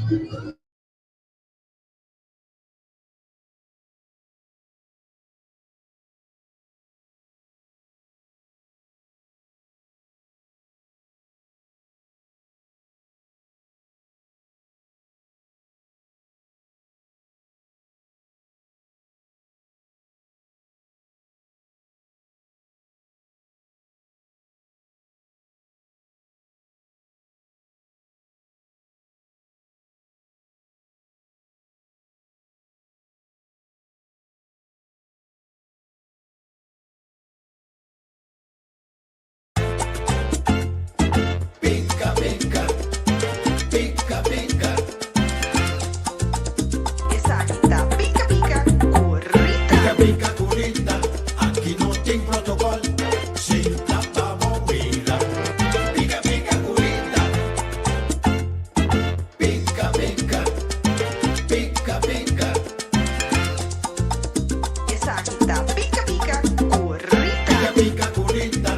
Pica pica, pica pica. Esaki ta Pica Pica cu Rita. Pica pica cu Rita, aki no tin protocol, sinta pa bo mira. Pica pica cu Rita. Pica pica, pica pica. Esaki ta Pica Pica cu Rita. Pica pica cu Rita,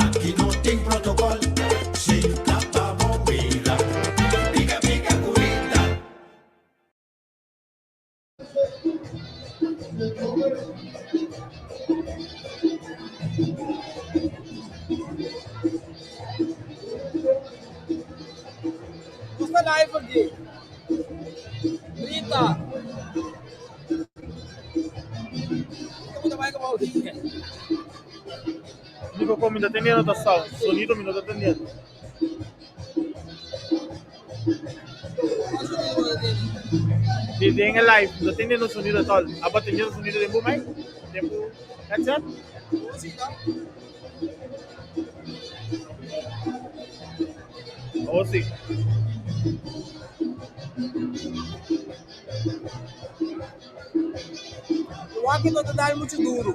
aki no tin protocol, sinta pa bo mira. Pica pica cu Rita. Nos ta live aki. Rita. Rita bo ta bai como Único cu mi ta tendiendo ta sound, sonido mi no ta tendiendo. Cual sonido bo ta tende? Di den e live, mi no ta tendiendo sonido at all. Abo tendiendo sonido den bo mic? Den bo headset? Bo si ta. Awor si. Wak no ta dal muchu duru.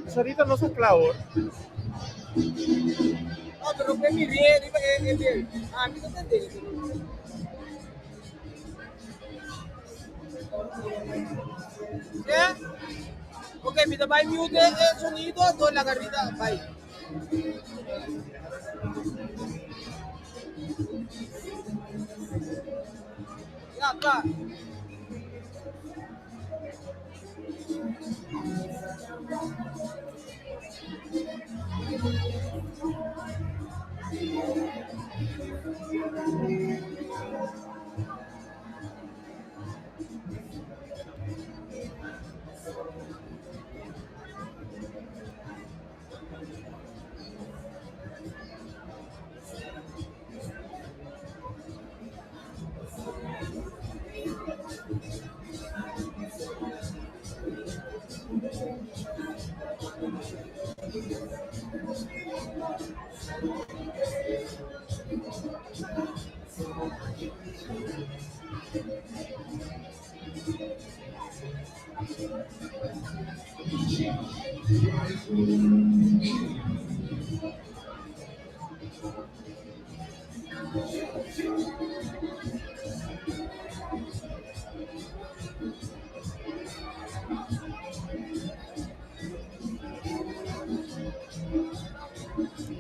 Sarita no sa kla hoor. No, pero pe mir'é riba e e bel. Ami ta tendé pero. Ke? Ok, mi ta bai mute e sonido, anto laga Rita bai. Ya, kla.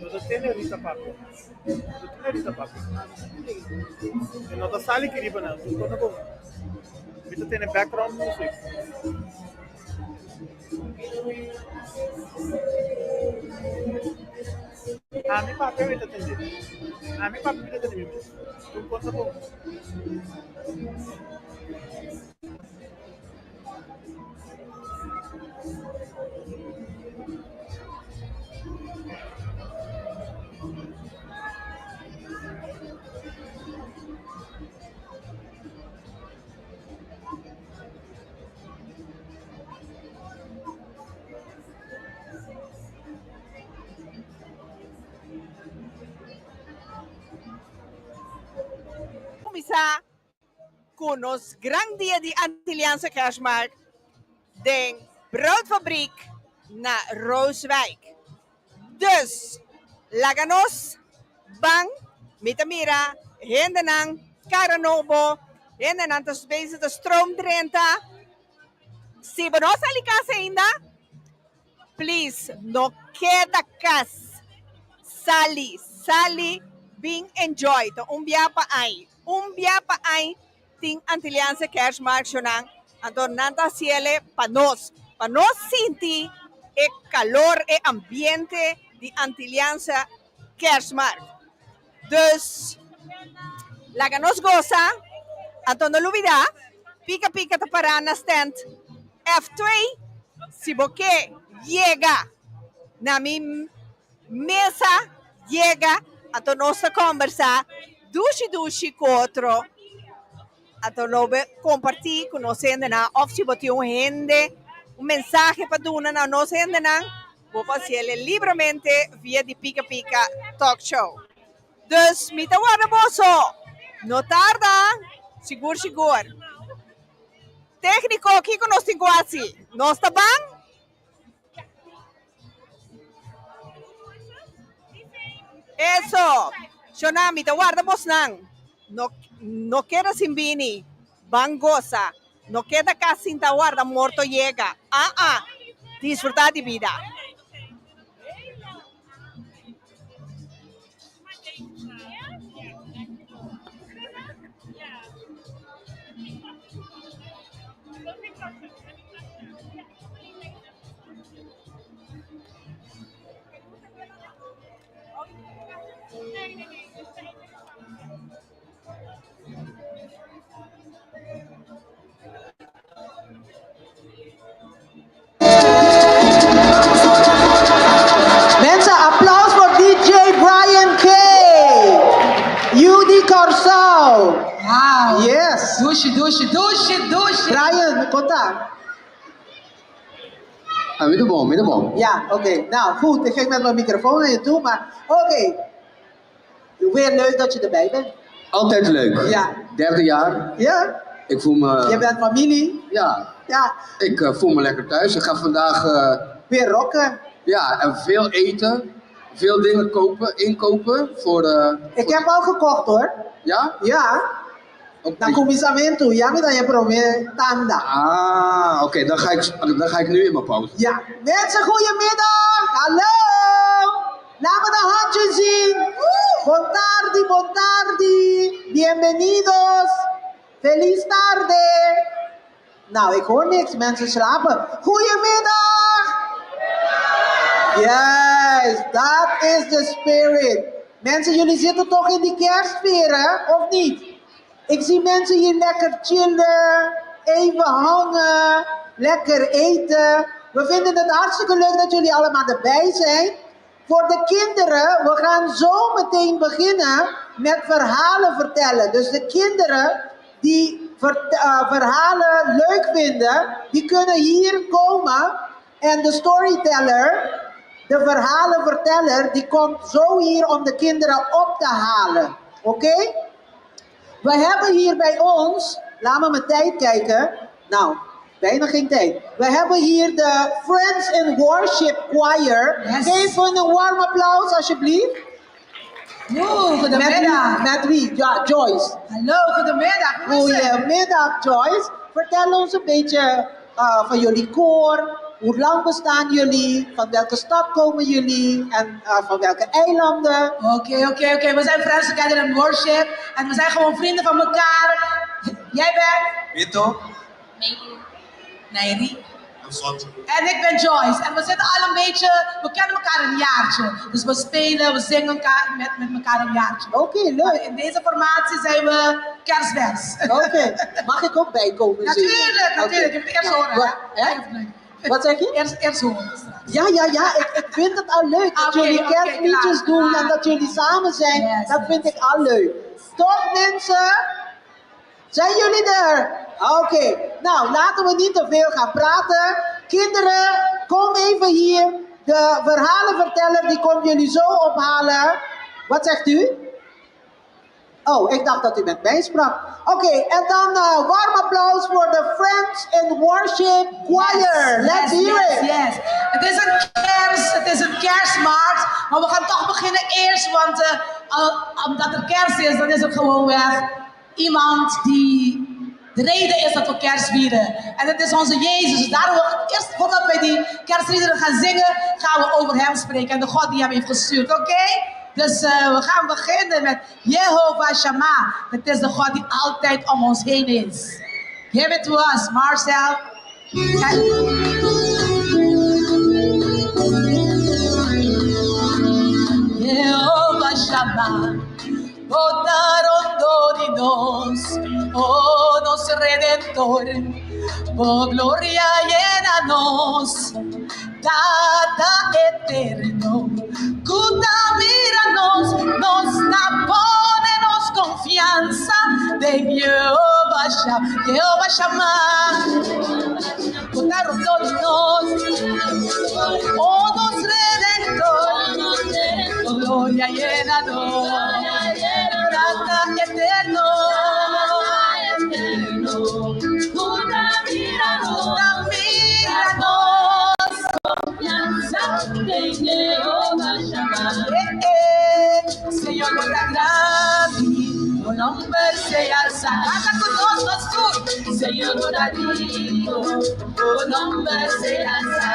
No ta tene Rita papia. No ta tene Rita papia. E no ta sali aki riba nan. Tur kos na bon. Mi ta tene background music. Ami papia mi ta tende. Ami papia mi ta tende mi mes. Tur kos ta bon. Kuminsá ku nos gran dia di Antilliaanse Kerstmarkt den Broodfabriek na Rooswijk. Dus, laga nos ban, mi ta mira hendenan kara nobo, hendenan ta bezig ta stroom drenta. Si bo no sali kas ainda, please no keda kas. Sali, sali, bin enjoy. Ta un bia pa ai. Un bia pa aña tin Antilliaanse Kerstmarkt shonan, anto nan ta hasiele pa nos, pa nos sinti e kalor, e ambiente di Antilliaanse Kerstmarkt. Dus, laga nos gosa, anto no lubida, Pika Pika ta pará na stand F2, si bo ke yega na mi mesa, yega, anto nos ta kòmbersá dushi dushi ku otro, anto lo bo kompartí ku nos hendenan, òf si bo tin un hende, un mensahe pa duna na nos hendenan, Bo por haciele libremente via di Pika Pika Talk Show. Dus mi ta warda boso! No tarda, sigur sigur. Tecnico, kico nos tin cu haci? Nos ta ban? Eso! Shona, mi ta warda bosnan. No, no keda sin bini. Ban goza. No keda cas sinta warda morto yega. Ah ah. Disfruta di bida. Mensen, applaus voor DJ Brian K. Yu di Kòrsou. Wow. Yes. Dushi, dushi, dushi, dushi. Brian, kon ta? Ah, mi ta bon, mi ta bon. Ja, oké. Nou, goed. Ik ging met mijn microfoon naar je toe, maar oké. Weer leuk dat je erbij bent. Altijd leuk. Ja. Derde jaar. Ja? Ik voel me... Je bent familie. Ja. Ja. Ik eh, voel me lekker thuis. Ik ga vandaag... eh, Weer rocken. ja, en veel eten. Veel dingen kopen, inkopen voor... eh, Ik heb al gekocht hoor. Ja? Ja. Ook Na kuminsamentu, ya mi ta e promé tanda. Ah, oké. Dan, ga ik, dan ga ik nu in mijn pauze. Ja, mensen, goedemiddag. Hallo. Laat me de handjes zien. Bon tardi, bon tardi. Bienvenidos. Feliz tarde. Nou, ik hoor niks. Mensen slapen. Goedemiddag. Yes, dat is de spirit. Mensen, jullie zitten toch in die kerstsfeer, hè? Of niet? Ik zie mensen hier lekker chillen, even hangen, lekker eten. We vinden het hartstikke leuk dat jullie allemaal erbij zijn. Voor de kinderen, we gaan zo meteen beginnen met verhalen vertellen. Dus de kinderen die eh, verhalen leuk vinden, die kunnen hier komen. En de storyteller, de verhalenverteller, die komt zo hier om de kinderen op te halen. Oké? We hebben hier bij ons, laat me mijn tijd kijken. Nou, bijna geen tijd. We hebben hier de Friends in Worship Choir. Geef hun een warm applaus alsjeblieft. Oeh, goedemiddag. Met wie? Met wie? Ja, Joyce. Hallo, goedemiddag. Hoe is het? Goedemiddag Joyce. Vertel ons een beetje eh, van jullie koor. Hoe lang bestaan jullie? Van welke stad komen jullie? En eh, van welke eilanden? Oké, oké, oké. We zijn Friends Together in Worship. En we zijn gewoon vrienden van elkaar. Jij bent? Vito. Nairi. En ik ben Joyce. En we zitten al een beetje, we kennen elkaar een jaartje. Dus we spelen, we zingen elkaar, met, met elkaar een jaartje. Oké, leuk. In deze formatie zijn we kerstvers. Oké, mag ik ook bijkomen zingen? Natuurlijk, natuurlijk. Je moet eerst horen. Wat, hè? hè? Wat zeg je? Eerst, eerst horen straks. Ja, ja, ja. Ik, ik vind het al leuk dat Oké, jullie oké, kerstliedjes klaar, doen klaar. en dat jullie samen zijn. dat vind ik al leuk. Toch mensen? Zijn jullie er? Oké, nou laten we niet te veel gaan praten. Kinderen, kom even hier. De verhalenverteller die komt jullie zo ophalen. Wat zegt u? Oh, ik dacht dat u met mij sprak. Oké, en dan eh, warm applaus voor de Friends in Worship Choir. Let's yes, hear yes, it. Yes. Het is een kerst, het is een kerstmarkt. Maar we gaan toch beginnen eerst, want eh, al- omdat er kerst is, dan is het gewoonweg iemand die de reden is dat we kerst vieren. En het is onze Jezus. Dus daarom, eerst voordat wij die kerstliederen gaan zingen, gaan we over hem spreken en de God die hem heeft gestuurd. Oké? Dus eh, we gaan beginnen met Jehovah Shammah. Dat is de God die altijd om ons heen is. Give it to us, Marcel. Jehovah Shammah, Bo ta rondó di nos, oh nos Redentor, Bo gloria yena nos, Tata eterno, ku ta mira nos, nos ta pone nos konfiansa den Jehovah Shammah, Jehovah Shammah, Bo ta rondó di nos, oh nos Redentor, Bo gloria yena nos, Tata eterno, Ku ta mira nos, Eh, eh, Señor, bo ta grandi, bo nomber sea alsá. Canta cu nos, nos tur. Señor, bo ta digno, bo nomber sea alsá.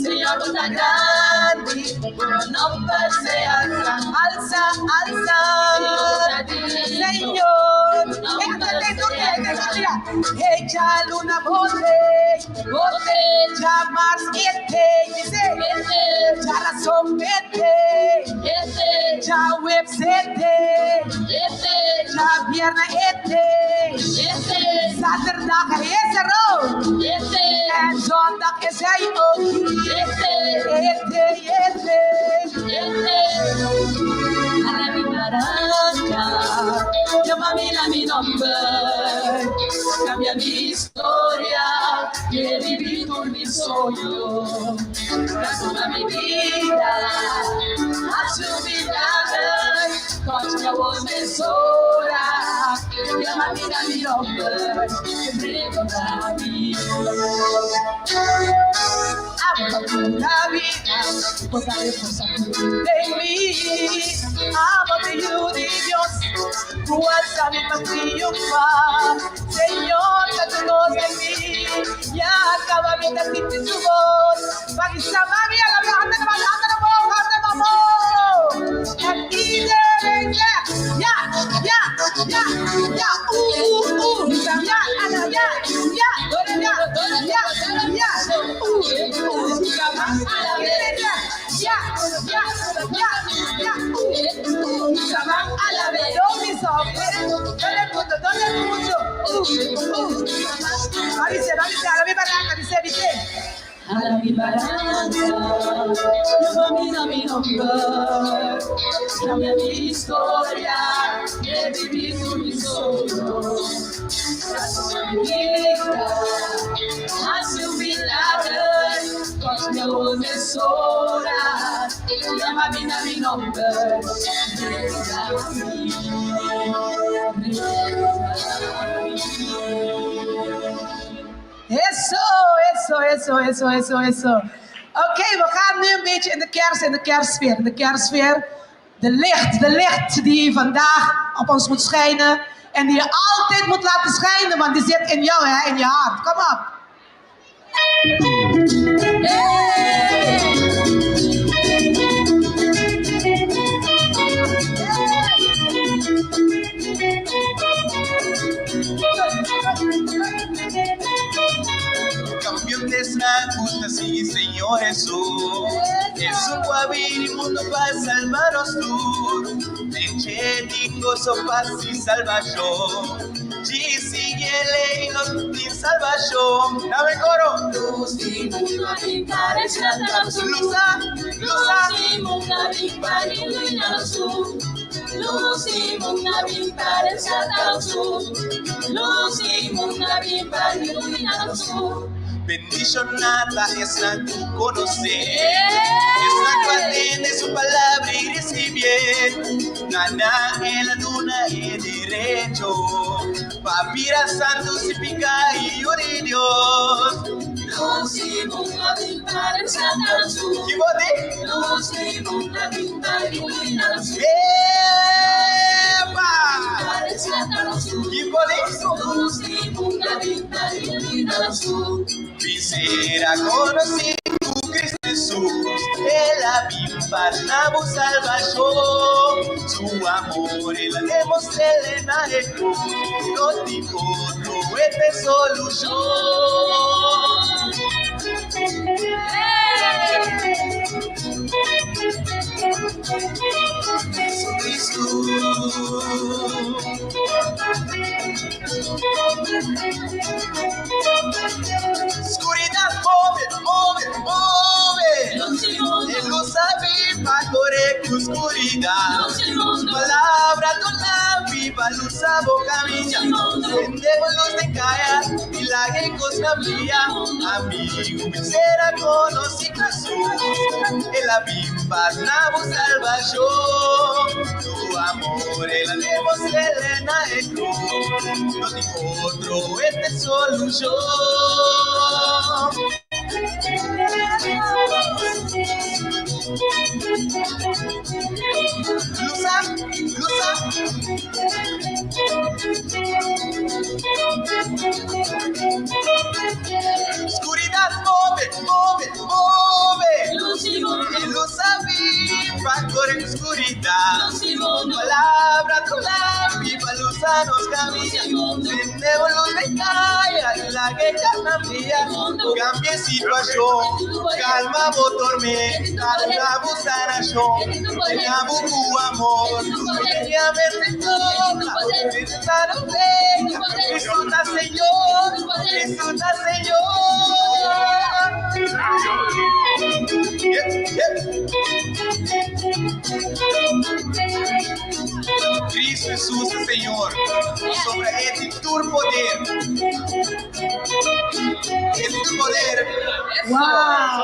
Señor, bo ta grandi, bo nomber sea alsá. Alsa, alsa. Señor. Hey, djaluna bo t'ei, bo t'ei, djamars e t'ei, bis'é, djarason e t'ei, djaweps e t'ei, djabièrnè e t'ei, zaterdag is er ook, en zondag is hij ook hier, e t'ei, e t'ei. Yama mi na mi nomber, cambia mi historia, reviví tur mi soño, transforma mi bida, haci un milager, touch mi awor mesora, yama mi na mi nomber, recorda mi. Abo ta pura bida, bo ta e forsa ku den mi. Abo ta yu di Dios, ku alsa mi pa triunfa. Señor ta ku nos den mi, ya kaba mi ta sinti su bos. Pagisa mami a la vez, handa na banda, handa na bow, handa na bow. En iedereen zegt, ja, ja, ja, ja, oeh, oeh, oeh, ja, ja, ja, ja, ja, ja, oeh, oeh. Iedereen zegt, ja, ja, ja, ja, oeh, oeh. Don't stop. Dale punto, dale punto. Oeh, oeh. Dice, dice, a la mi barranca, dice, dice. A la mi barranca, yama mi na mi nomber, cambia mi historia, reviví tur mi soño, transforma mi bida, haci un milager, touch mi awor mesora, yama mi na mi nomber, recorda mi, recorda mi. Eso, eso, eso, eso, eso, eso. Oké, we gaan nu een beetje in de kerst, in de kerstsfeer, in de kerstsfeer. De licht die vandaag op ons moet schijnen en die je altijd moet laten schijnen, want die zit in jou, hè, in je hart. Kom op. Hey! Kampion ta esnan ku ta sigui Señor Hesus. Esun ku a bini mundu pa salba nos tur. Den dje tin goso, pas i salbashon. Dji sigui e lei nos tin salbashon. Dame koro! Lusa, lusa. Bendishoná ta esnan ku konosé, esnan ku a tende su palabra i risibié. Na nan el a duna e derecho pa bira santu sin piká i yu di Dios. Ki bo di? Epa! Ki bo di? Bin sera konosí ku Cristo Hesus, el a bin. paz na bo salvacion. Su amor el a demostr'é na e cruz. No tin otro, e ta e solucion. Jesucristo. Scuridad move, move, move. E luz a bin pa core cu scuridad. Su palabra ta un lampi pa lusa bo caminda. Sende bo luz den caya y laga e cosnan bria. Amigo mi ser a conoci Jesus. El a bin pa duna bo salvacion. Su amor el a demostr'e na e cruz. No tin otro, e ta e solucion. Lusa, lusa. Scuridad move, move, move. E luz a bin pa core cu scuridad. Su palabra ta un lampi pa lusa nos caminda. Sende bo luz den caya y laga e carnan bria. Cambia e situacion, calma bo tormenta, duna bo sanacion, llena bo cu amor. Tur dia mester toca, mester ta no peca. Cristo ta Señor, Cristo ta Señor. Yep, yep. Cristo Jesus ta Señor, pasobra E tin tur poder. E tin tur poder. Wow!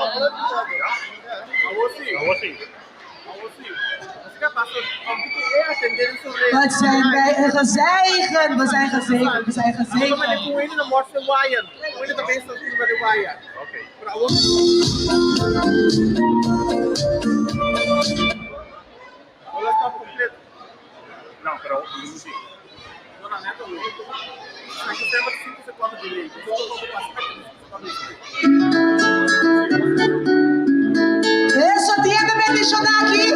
Wat zijn wij een gezegend, we zijn gezegend, we zijn gezegend. Eso tin hende bendiciona aki?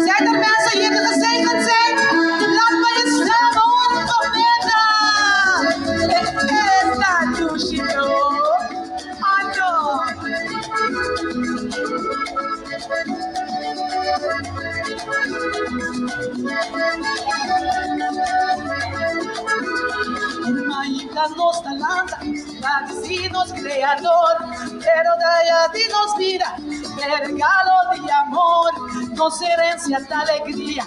Zijn er mensen hier die gezegend zijn? Laat me je stem horen vanmiddag. Esta dushi no. Anto. Hermanita nos ta lanta, gradici nos Creador, pero daya di nos bida, e regalo di amor, nos herencia ta alegria,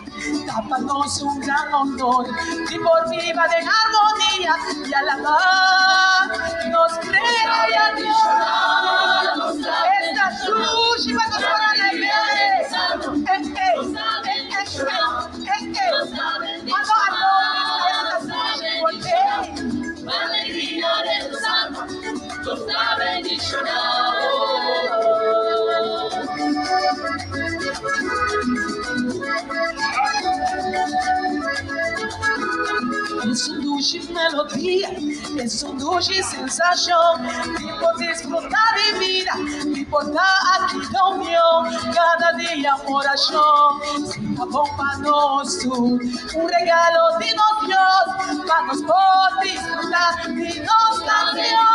ta pa nos un gran honor, di por biba den armonia y alaba nos Creador. Esta sushi pa nos por alegre. Eh, eh, eh, eh, eh, eh. Ano, ano, esta sushi por eh. Es un dushi melodia, es un dushi sensacion di por disfruta di bida, di por ta aki den union, cada dia un oracion, si ta bon pa nos tur, un regalo di nos Dios, pa nos por disfruta di nos nacion.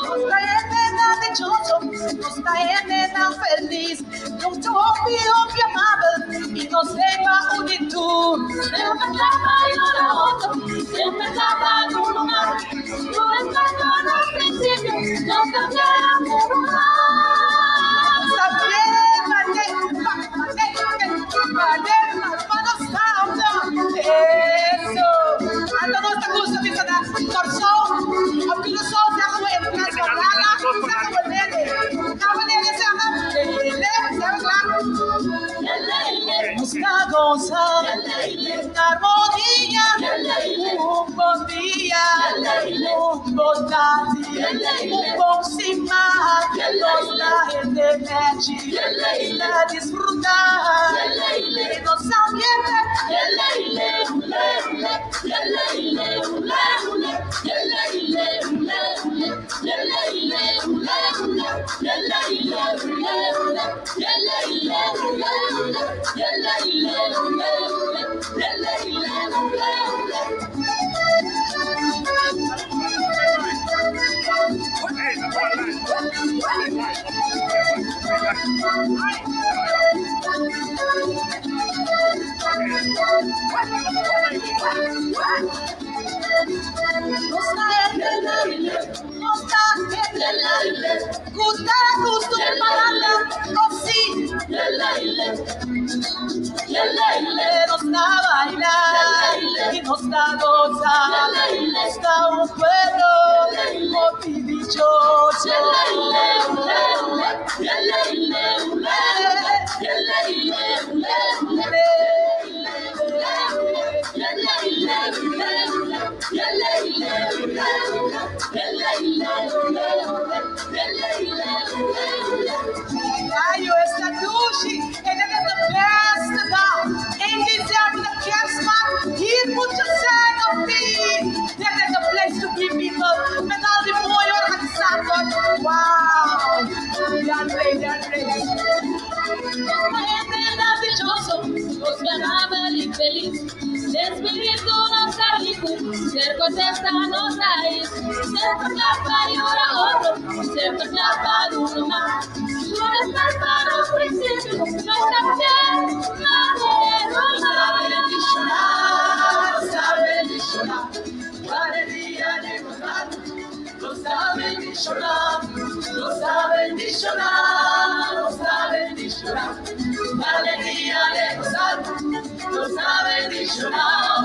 Nos ta hendenan dichoso, nos ta hendenan felis, nos ta hopi hopi amabel i nos ei pa uni tur. Semper ta pa yuda otro, semper ta pa duna man, respetá nos prinsipio, nos ta fiel ku ruman. Nos ta fiel pa pa pa pa nos ta Eso! Anto nos ta gusta bisa na Kòrsou òf Curaçao zeggen we in plaats van lala, zeggen we lele. Gaan we lele zeggen? Lele, zijn we klaar? Nos ta gosa den armonia, un bon dia, un bon tardi, un bon siman, nos ta hende. Nechi, a disfrutar. Y nos Gusta, gusto, paranda, oh sí. Nos da bailar y nos da gozar. Está un pueblo muy dichoso. Ayo, esta douche. En dit is de beste dag. 1 december, de kerstmarkt. Hier moet je zijn, of niet? Dit is the place to be, people. Met al die mooie organisatoren. Wauw. Ja, great, ja, great. Dichoso, nos ganaba y feliz. Espíritu nos rico, ser contesta nos raíz. Ser clapa y ora otro, ser clapa duro más. Flores para los principios, nuestra fe, Nos bendicionar, nos bendicionar. Alegría de gozar. Nos bendicionar, nos bendicionar, nos bendicionar. Alegría de gozar, nos bendicionar.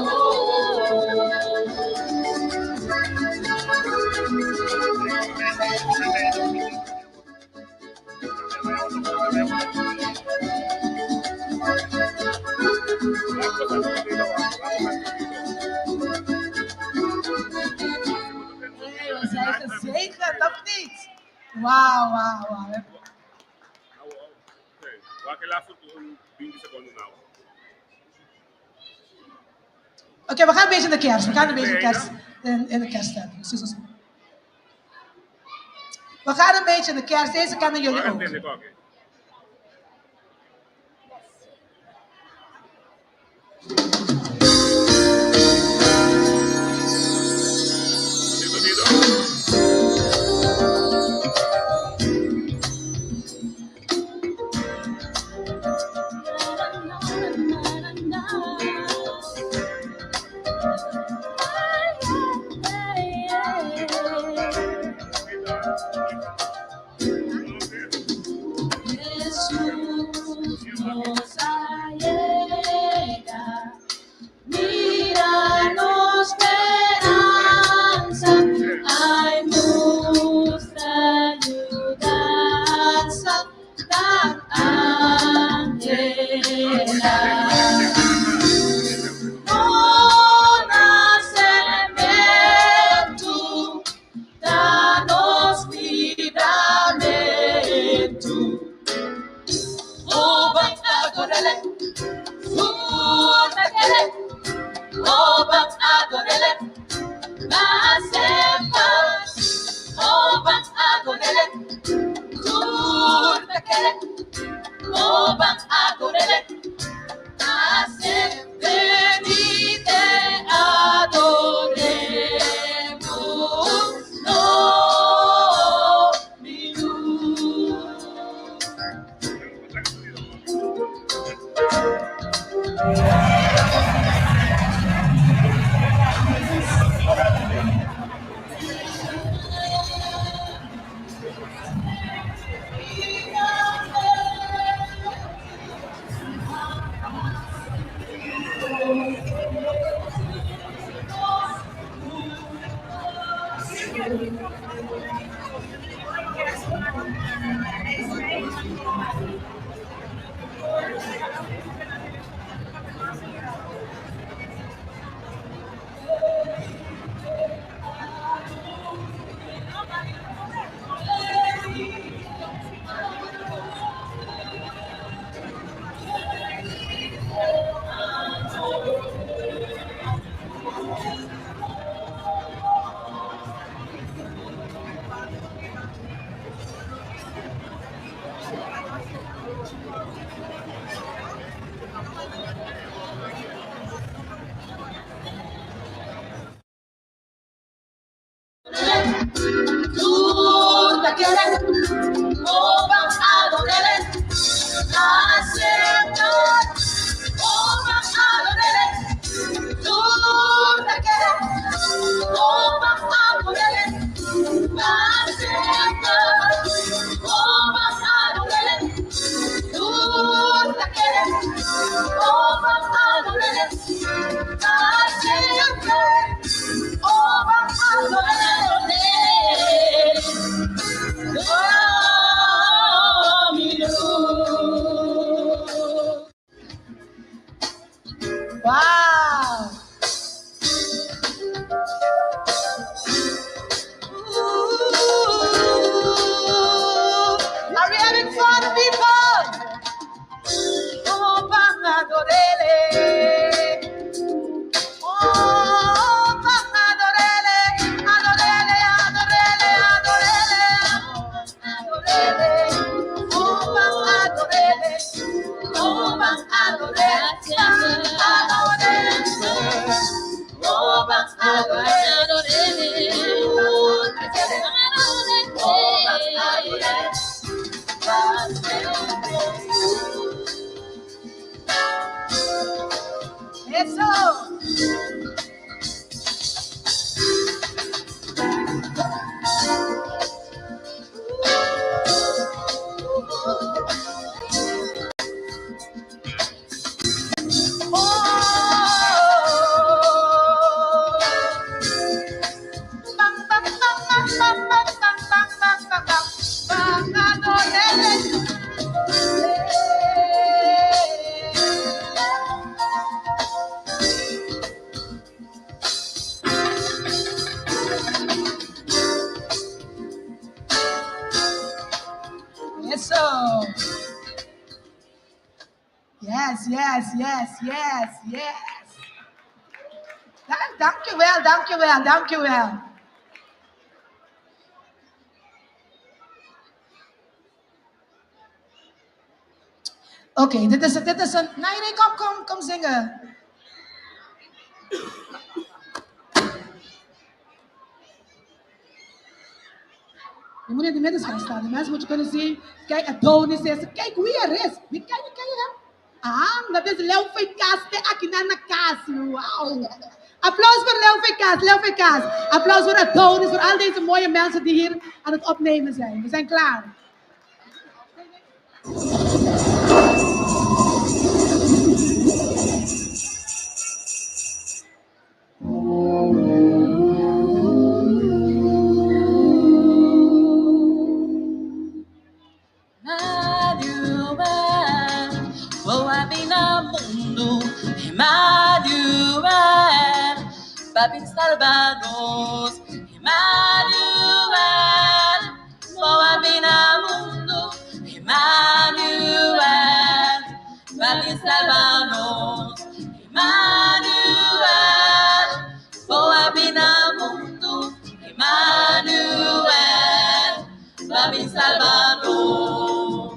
Hey, we zijn gezegend, of niet? Wauw, wauw, wauw. Oké, we gaan een beetje in de kerst. We gaan een beetje in de kerst. In de kerststemming. Zo, zo, zo. We gaan een beetje in de kerst. Deze kennen jullie ook. Jesús nos allega, míranos esperanza, hay nuestra ayudanza tan anhela. No nacimiento, danos libramento. Oban adorele, Utakele, Oban adorele, Masepas, Oban adorele, Utakele, Oban adorele, Masepenite adoremos, no mi luz. Tur ta kere, o ban ador'El, pa semper, o ban ador'El. Tur ta kere, o ban ador'El, pa semper, o ban ador'El. Tur ta kere, o ban ador'El, pa semper, o ban ador'El. Oh, mi lus. Wow! Ooh, are we having fun, people? Oh, ban ador'El. Oh, ban ador'El, ador'El, ador'El, ador'El, ador'El. Oh, ban ador'El, oh, ban ador'El, ador'El. Oh, ban ador'El, oh, ban ador'El, pa semper. Eso! Oh! Bang, bang, bang, bang, bang, bang, bang, bang, bang, bang, bang. Ban ador'El. Eso. Yes. Dankjewel, dankjewel, dankjewel. Oké, dit is een... Nee, nee, kom, kom, kom zingen. Je moet in de midden gaan staan. De mensen moeten kunnen zien. Kijk, Adonis is er. Kijk wie er is. Wie ken je, ken je hem? Ah, dat is Leo Kaas. Akinana Kaas. Wauw. Applaus voor Leo Kaas, Leo Kaas. Applaus voor Adonis, voor al deze mooie mensen die hier aan het opnemen zijn. We zijn klaar. Emmanuel, bo a bin na mundu. Emmanuel, pa bin salba nos. Emmanuel, bo a bin na mundu. Emmanuel, pa bin salba nos. Emmanuel, bo a bin na mundu. Emmanuel, pa bin salba nos.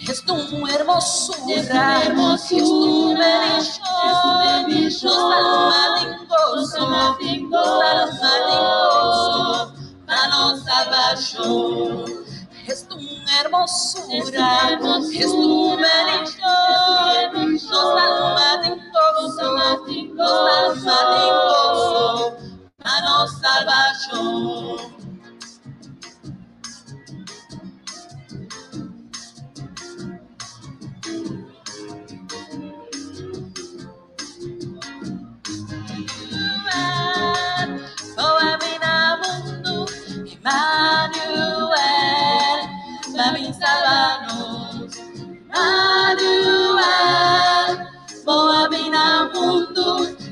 Es tu hermosura, Es tu hermosura, es tu bendición, es tu bendición, nos alma tin nos goso, alma tin nos alma tin gozo, goso, pa nos salbacion. Es tu hermosura, Es tu hermosura, es tu bendición, es tu bendición, nos alma tin goso, nos alma tin nos alma tin gozo, gozo, pa nos salbacion. Bo a bin na mundu, Emmanuel, pa bin salba nos. Emmanuel, bo a bin na mundu,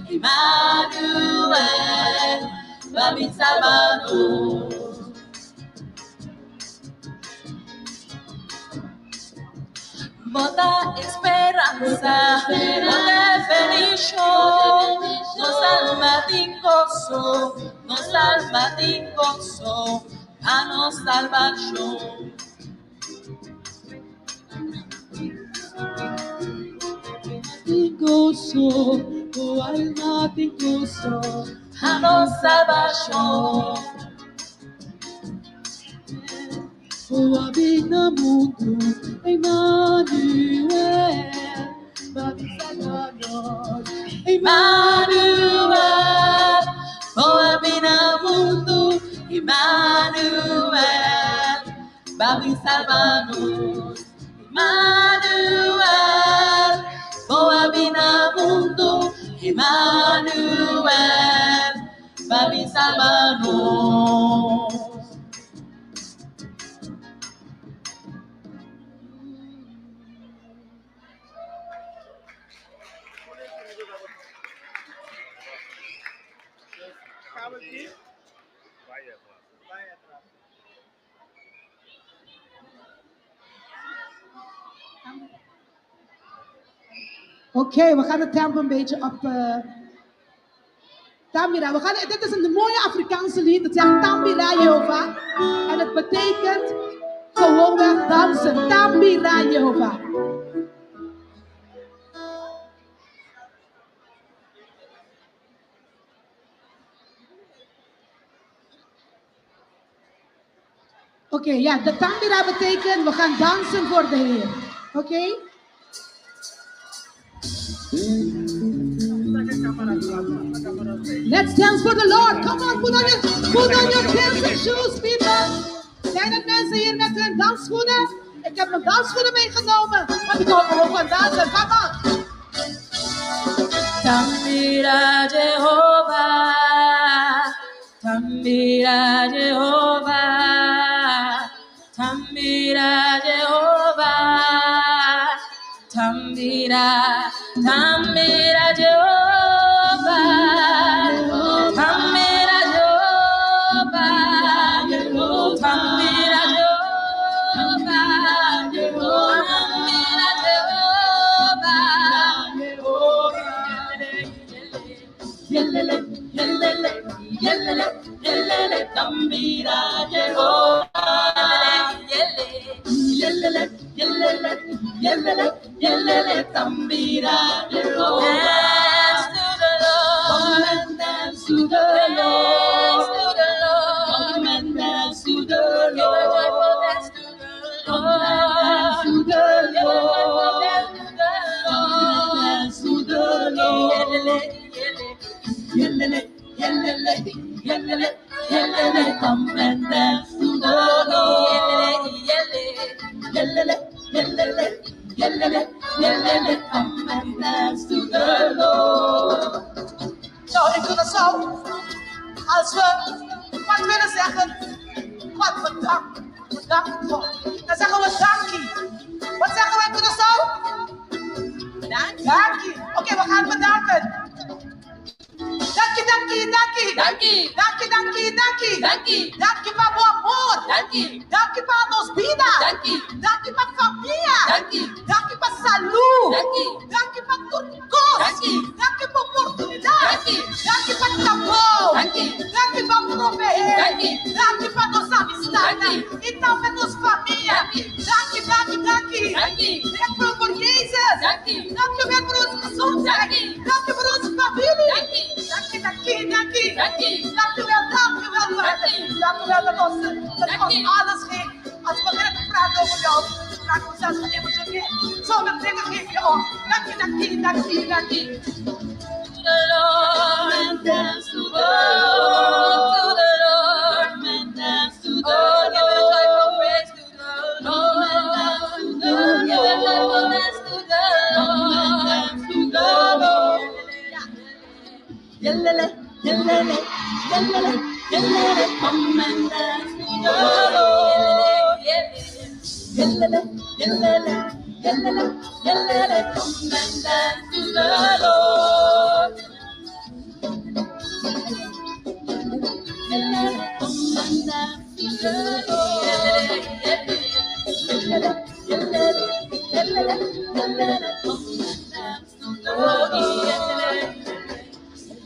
Emmanuel, pa bin salba nos. Bo ta speransa, bo ta bendicion, nos alma tin goso, nos alma tin goso, pa nos salbacion. Tin goso, oh alma tin goso, Pa nos salbashon. Bo a bin na mundu, Emmanuel, pa bin salba nos. Emmanuel, bo a bin na mundu, Emmanuel, pa bin salba nos. Emmanuel, bo a bin na mundu, Emmanuel, pa bin salba nos. Oké, we gaan het tempo een beetje op. eh Tambira, we gaan, dit is een mooie Afrikaanse lied. Het zegt Tambira Jehovah. En het betekent gewoonweg dansen. Tambira Jehovah. Oké, ja, de Tambira betekent we gaan dansen voor de Heer. Oké? Let's dance for the Lord. Come on, put on your, put on your dancing shoes, people. Zijn er mensen hier met hun dansschoenen? Ik heb mijn dansschoenen meegenomen, want ik hou gewoon van dansen. Come on. Tambira Jehovah, Tambira Jehovah, Tambira Jehovah, Tambira, Tambira Jehovah, Tambira Jehovah, Tambira Jehovah, Tambira Jehovah. Yelele, yelele, yelele, yelele, tambira Jehovah. Yelele, yelele, yelele, yelele, tambira Jehovah. Dance to the Lord. Come and dance to the Lord. Dance to the Lord. Come and dance to the Lord. Give a joyful dance to the Lord. Dance to the Lord. Dance to the Lord. Yelele, yelele, yelele, yelele, yelele, come and dance to the Lord. Yelele, yelele, yelele, yelele, yelele, come and dance to the Lord. Nou, ik doe dat zo. Als we wat willen zeggen, God bedankt. Bedankt God. Dan zeggen we dankie. Wat zeggen we in Curaçao? Dankie. Dankie. Oké, we gaan bedanken. Dankie, dankie, dankie. Dankie. Dankie, dankie, dankie. Dankie. Dankie pa bo amor. Dankie. Dankie pa nos bida. Dankie. Dankie pa famia. Dankie. Dankie pa salú. Dankie. Dankie pa tur kos. Dankie. Dankie pa oportunidat. Dankie. Dankie pa trabou. Dankie. Dankie pa proveé. Dankie. Dankie pa nos amistat. Dankie. I tambe nos famia. Dankie. Dankie, dankie, dankie. Dankie. Dank u voor Jezus. Dankie. Dank u wel voor onze gezondheid. Dankie. Dank u voor onze familie. Dankie. Dankie, dankie, dankie. Dankie. Dank u wel, dank u wel, Vader. Dankie. Dank u wel dat ons, dat u ons Dankie. alles geeft. Als we beginnen te praten over jou, raken we zelfs geëmotioneerd. Zoveel dingen geef je ons. Dank je, dank je, dank je, dank je. To the Lord and dance to the Lord, to the Lord and dance to the Lord. Give a joyful praise to the Lord. Give a joyful dance to the Lord. To the Lord. Yelele, yelele, yelele, yelele, come and dance to the Lord. Yelele, yelele, yelele, yelele, come and dance to the Lord. Yelele, come and dance to the Lord. Yelele, yelele, yelele, yelele, come and dance to the Lord.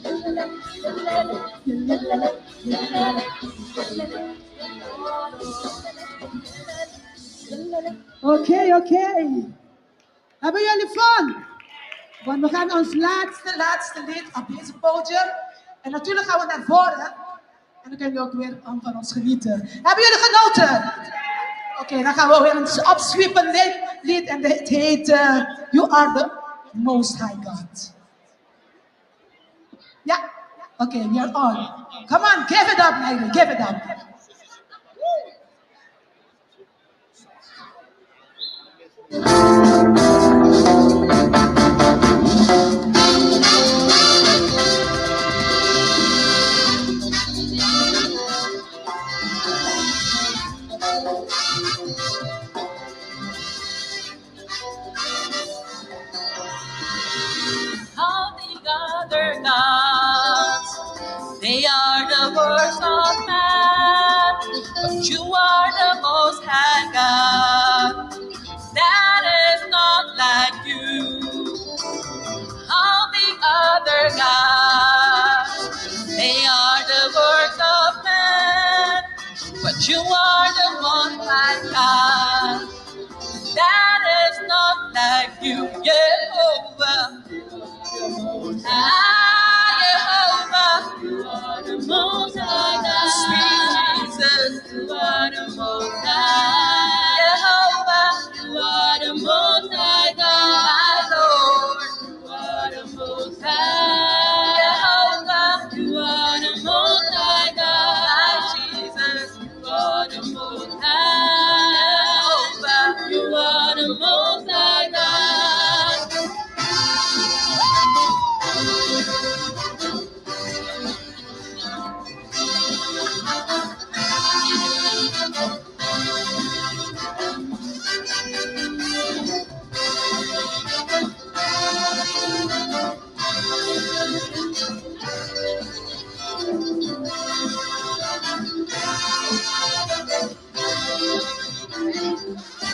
Yelele, yelele, yelele, yelele, yelele. Oké, oké. Hebben jullie fun? Want we gaan ons laatste, laatste lied op deze podium. En natuurlijk gaan we naar voren. En dan kunnen jullie ook weer van ons genieten. Hebben jullie genoten? Oké, dan gaan we weer een opzwepend lied. En het heet You Are the Most High God. Ja, oké, we are on. Come on, give it up, lady, give it up. All the other gods, they are the works of man, but you are the most high God. That is not like you. All the other gods, they are the works of man, but you are the most high God. That is not like you, Jehovah. Ah, Jehovah, you are the most high God. Sweet Jesus, you are the most high. Jehovah, you are the most high God. My Lord, you are the most high. Jehovah, you are the most high God. My Jesus, you are the most high. Jehovah, you are the most high God.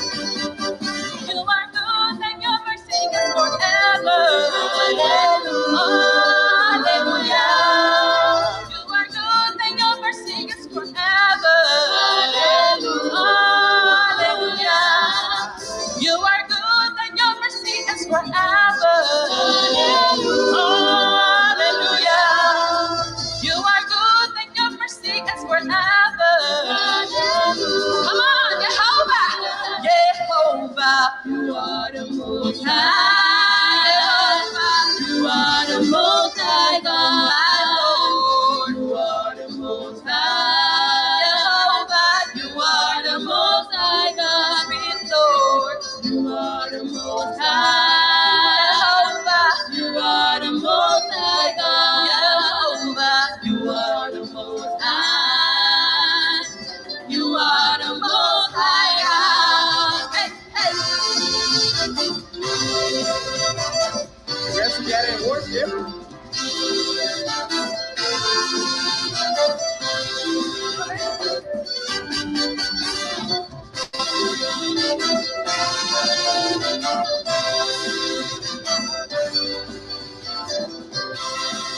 You are good and your mercy is forever. Hallelujah. You are good and your mercy is forever. Hallelujah. You are good and your mercy is forever. Hallelujah. You are good and your mercy is forever. Come on, Jehovah. Jehovah. You are the most high. Jehovah. You are the most high God. My Lord. You are the most high. Jehovah. You are the most high God. Sweet Lord. You are the most high. Jehovah. You are the most high God. Jehovah. You are the most high. You are the most high God. Hey, hey. Friends together in worship.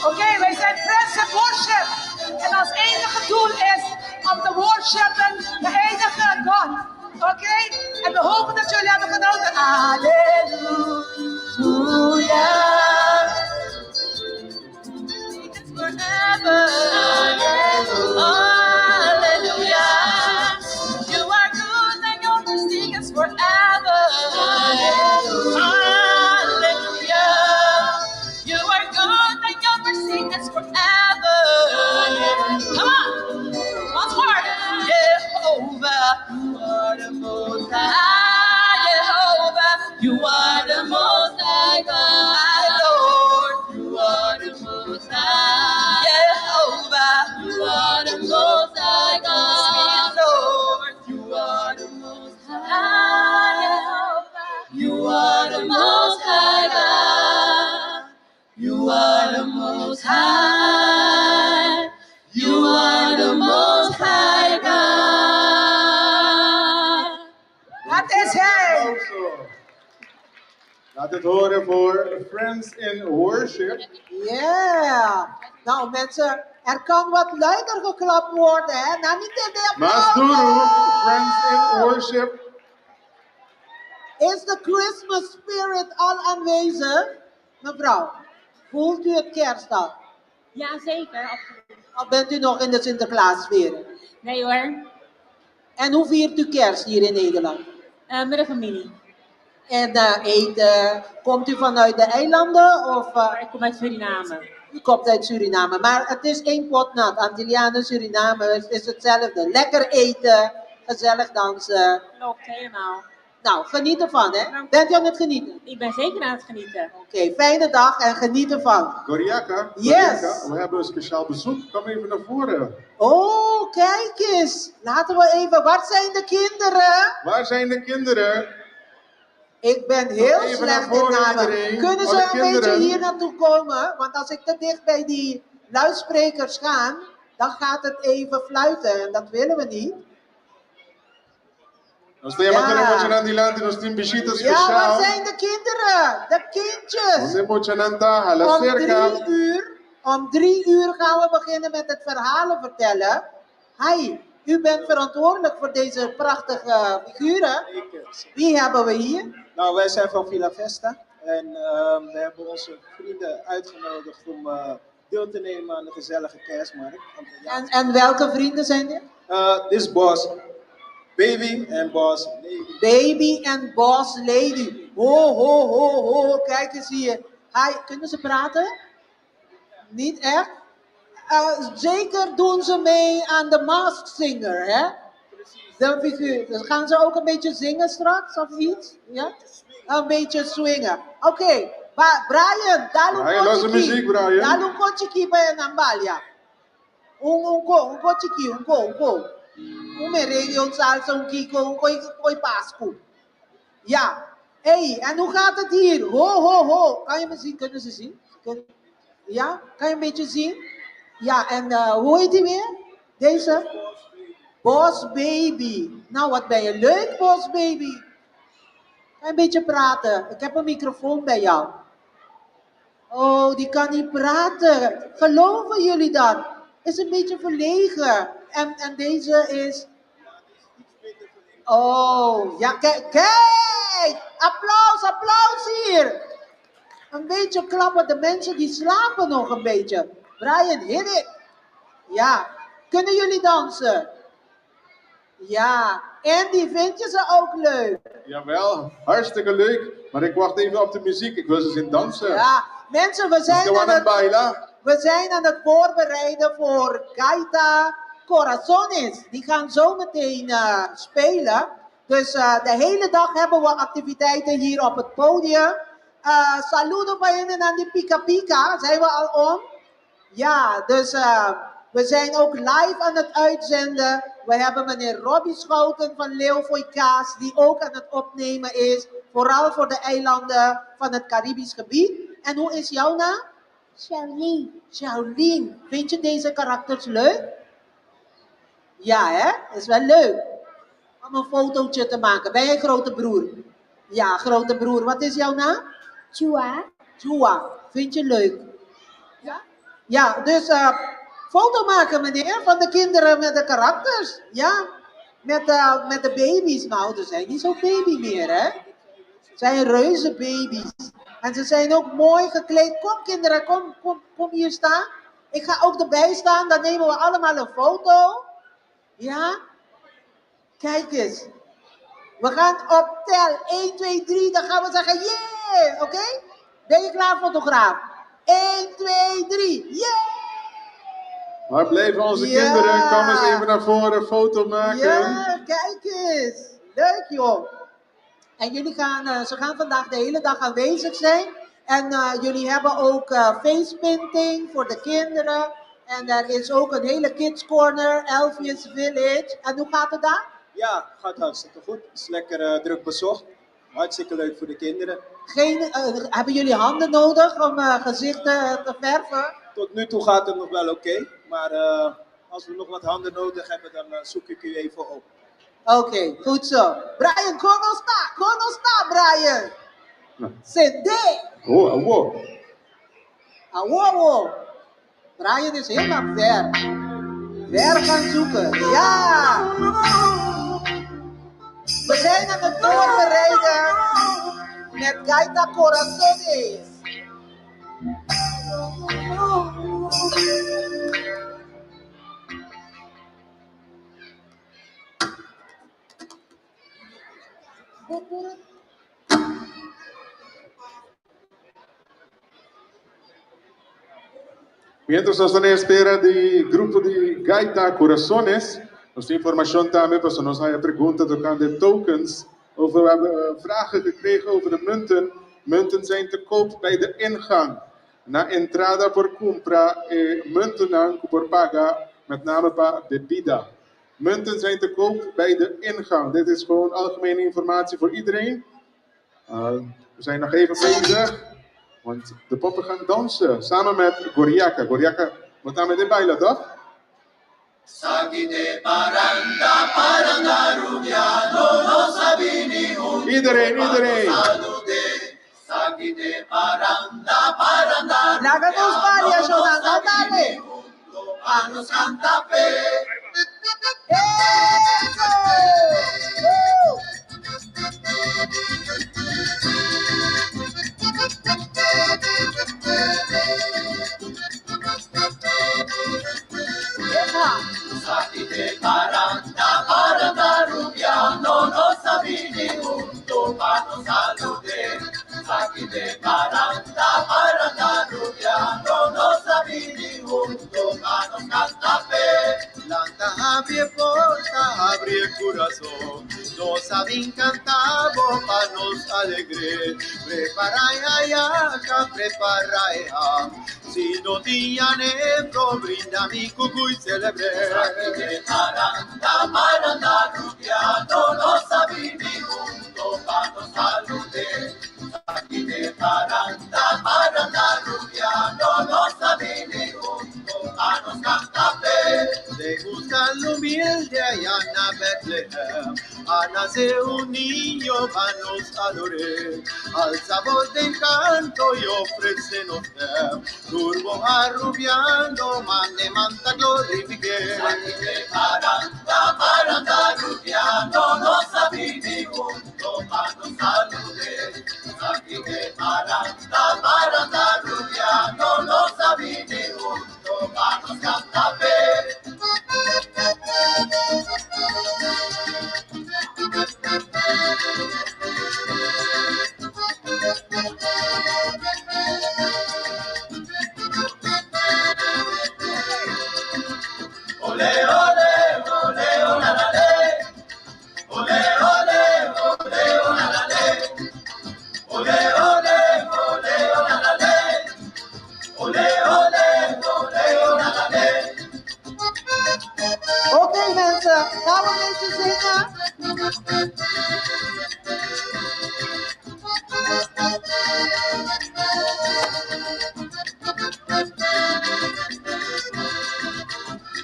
Oké, wij zijn Friends in Worship. En ons enige doel is om te worshipen de enige God. Oké? En we hopen dat jullie hebben genoten. Halleluja. Forever. Hallelujah. You are good and your mercy is forever. Hallelujah. You are good and your mercy is forever. Come on. Once more. Jehovah. You are the most high. Jehovah. You are the most high God. My Lord. You are the most high. Jehovah. You are the most high God. Sweet Lord. You are the most high. Jehovah. You are the most high God. You are the most high. You are the most high God. Dat is hij. Also, Laat het horen voor Friends in Worship. Yeah. Nou mensen, er kan wat luider geklapt worden, hè? Nou, niet in de Mas duru, Friends in Worship. Is de Christmas spirit al aanwezig? Mevrouw, voelt u het kerst al? Ja, zeker, absoluut. Of bent u nog in de Sinterklaassfeer? Nee hoor. En hoe viert u kerst hier in Nederland? Eh, met de familie. En eh, eten, komt u vanuit de eilanden? Of, eh, Ik kom uit Suriname. U komt uit Suriname, maar het is één pot nat. Antillianen, Suriname, het is hetzelfde. Lekker eten, gezellig dansen. Klopt, helemaal. Nou, geniet ervan, hè? Bent u aan het genieten? Ik ben zeker aan het genieten. Oké, fijne dag en geniet ervan. Goriaka, Yes. Goriaka, we hebben een speciaal bezoek. Kom even naar voren. Oh, kijk eens. Laten we even. Waar zijn de kinderen? Waar zijn de kinderen? Ik ben heel Even slecht naar in voren, namen. iedereen. Kunnen ze Alle een beetje kinderen. hier naartoe komen? Want als ik te dicht bij die luidsprekers ga, dan gaat het even fluiten. En dat willen we niet. Nos ta yama Ja. tur muchanan dilanti, nos tin bishita Ja, speciaal. waar zijn de kinderen? De kindjes. Unda muchanan ta, hala Om serka. 3 uur, om 3 uur gaan we beginnen met het verhalen vertellen. Hi, u bent verantwoordelijk voor deze prachtige figuren. Wie hebben we hier? Nou, wij zijn van Villa Vesta en we hebben onze vrienden uitgenodigd om deel te nemen aan de gezellige kerstmarkt. En welke vrienden zijn dit? Dit is Boss Baby en Boss Lady. Baby en Boss Lady. Ho, ho, ho, ho. Kijk eens hier. Hi, kunnen ze praten? Niet echt? Zeker doen ze mee aan de Masked Singer, hè? De figuur. Dus gaan ze ook een beetje zingen straks of iets? Ja? Een beetje swingen. Oké, maar Brian, dal un Brian, losse kochiki. muziek, Brian. Dal un kochiki bij een ambalia. Un ko, un kochiki, un ko, un ko. Un merengue, un salsa, un kiko, un koi, koi pascu. Ja. Hey, en hoe gaat het hier? Ho, ho, ho. Kan je me zien? Kunnen ze zien? Ja? Kan je een beetje zien? Ja, en hoe heet die weer? Deze? Boss Baby. Nou, wat ben je leuk, Boss Baby. Kan je een beetje praten? Ik heb een microfoon bij jou. Oh, die kan niet praten. Geloven jullie dat? Is een beetje verlegen. En deze is... Oh, ja, kijk, kijk! Applaus, applaus hier! Een beetje klappen, de mensen die slapen nog een beetje. Brian, hit it! Ja, kunnen jullie dansen? Ja, Andy, vind je ze ook leuk? Jawel, hartstikke leuk. Maar ik wacht even op de muziek. Ik wil ze zien dansen. Ja, mensen, we zijn Nos aan aan het het, baila. we zijn aan het voorbereiden voor Gaita Corazones. Die gaan zo meteen spelen. Dus de hele dag hebben we activiteiten hier op het podium. Saludo bij hen aan die Pika Pika. Zijn we al om? Ja, dus we zijn ook live aan het uitzenden. We hebben meneer Robbie Schouten van Leeuw Kaas, die ook aan het opnemen is. Vooral voor de eilanden van het Caribisch gebied. En hoe is jouw naam? Charlene. Charlene. Vind je deze karakters leuk? Ja, hè? Is wel leuk. Om een fotootje te maken. Ben jij grote broer? Ja, grote broer. Wat is jouw naam? Chua. Chua. Vind je leuk? Ja? Ja, dus foto maken, meneer, van de kinderen met de karakters. Ja, met de baby's. Nou, ze zijn niet zo baby meer, hè? Ze zijn reuze baby's. En ze zijn ook mooi gekleed. Kom, kinderen, kom, kom, kom hier staan. Ik ga ook erbij staan, dan nemen we allemaal een foto. Ja? Kijk eens. We gaan op tel 1, 2, 3, dan gaan we zeggen, yeah! Oké? Ben je klaar, fotograaf? 1, 2, 3, yeah! Waar blijven onze Ja. kinderen? Kom eens even naar voren, foto maken. Ja, kijk eens. Leuk joh. En ze gaan vandaag de hele dag aanwezig zijn. En jullie hebben ook facepainting voor de kinderen. En er is ook een hele kids corner, Elfjes Village. En hoe gaat het daar? Ja, gaat hartstikke goed. Het is lekker druk bezocht. Hartstikke leuk voor de kinderen. Hebben jullie handen nodig om gezichten te verven? Tot nu toe gaat het nog wel oké. Maar als we nog wat handen nodig hebben, dan zoek ik u even op. Oké, goed zo. Brian, como está? Como está, Brian? Sende. Oh, oh. Awo. Brian is helemaal ver. Ver gaan zoeken. Ja. We zijn aan het voorbereiden met Gaita Corazones. Mientras nos ta na espera di grupo di Gaita Corazones, nos tin informacion tambe pasobra nos haya pregunta tocante tokens. Over, we hebben vragen gekregen over de munten. Munten zijn te koop bij de ingang. Na entrada por cumpra e muntennan cu por paga met name pa bebida. Munten zijn te koop bij de ingang. Dit is gewoon algemene informatie voor iedereen. We zijn nog even bezig, want de poppen gaan dansen samen met Goriaka. Goriaka, bo ta met e baila, toch? Iedereen, iedereen. Laga nos balia, Shonan, no dale. Eso! Woo! Lanta abri e porta, abri e curason. Nos a bin canta bo pa nos alegre. Prepara e hayaca, prepara e ham. Si no tin yenebro, brinda mi cucui celebre. Te gusta lo humilde allá en Bethlehem. A nacer un niño pa nos adore. Alza voz de canto y ofrécenos Turbo arrubiando, mande manta glorifique. Oké mensen, gaan we een beetje zingen?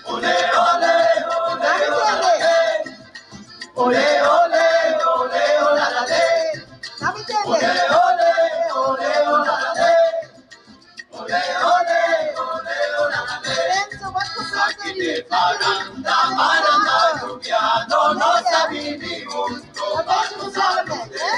Ole, ole, ole, ole, la, le. Dame Ole, ole, ole, ole, la, le. Ole, ole, ole, ole, la, le. Mensen, wat gebeurt er hier? Een beetje gezelligheid, hè?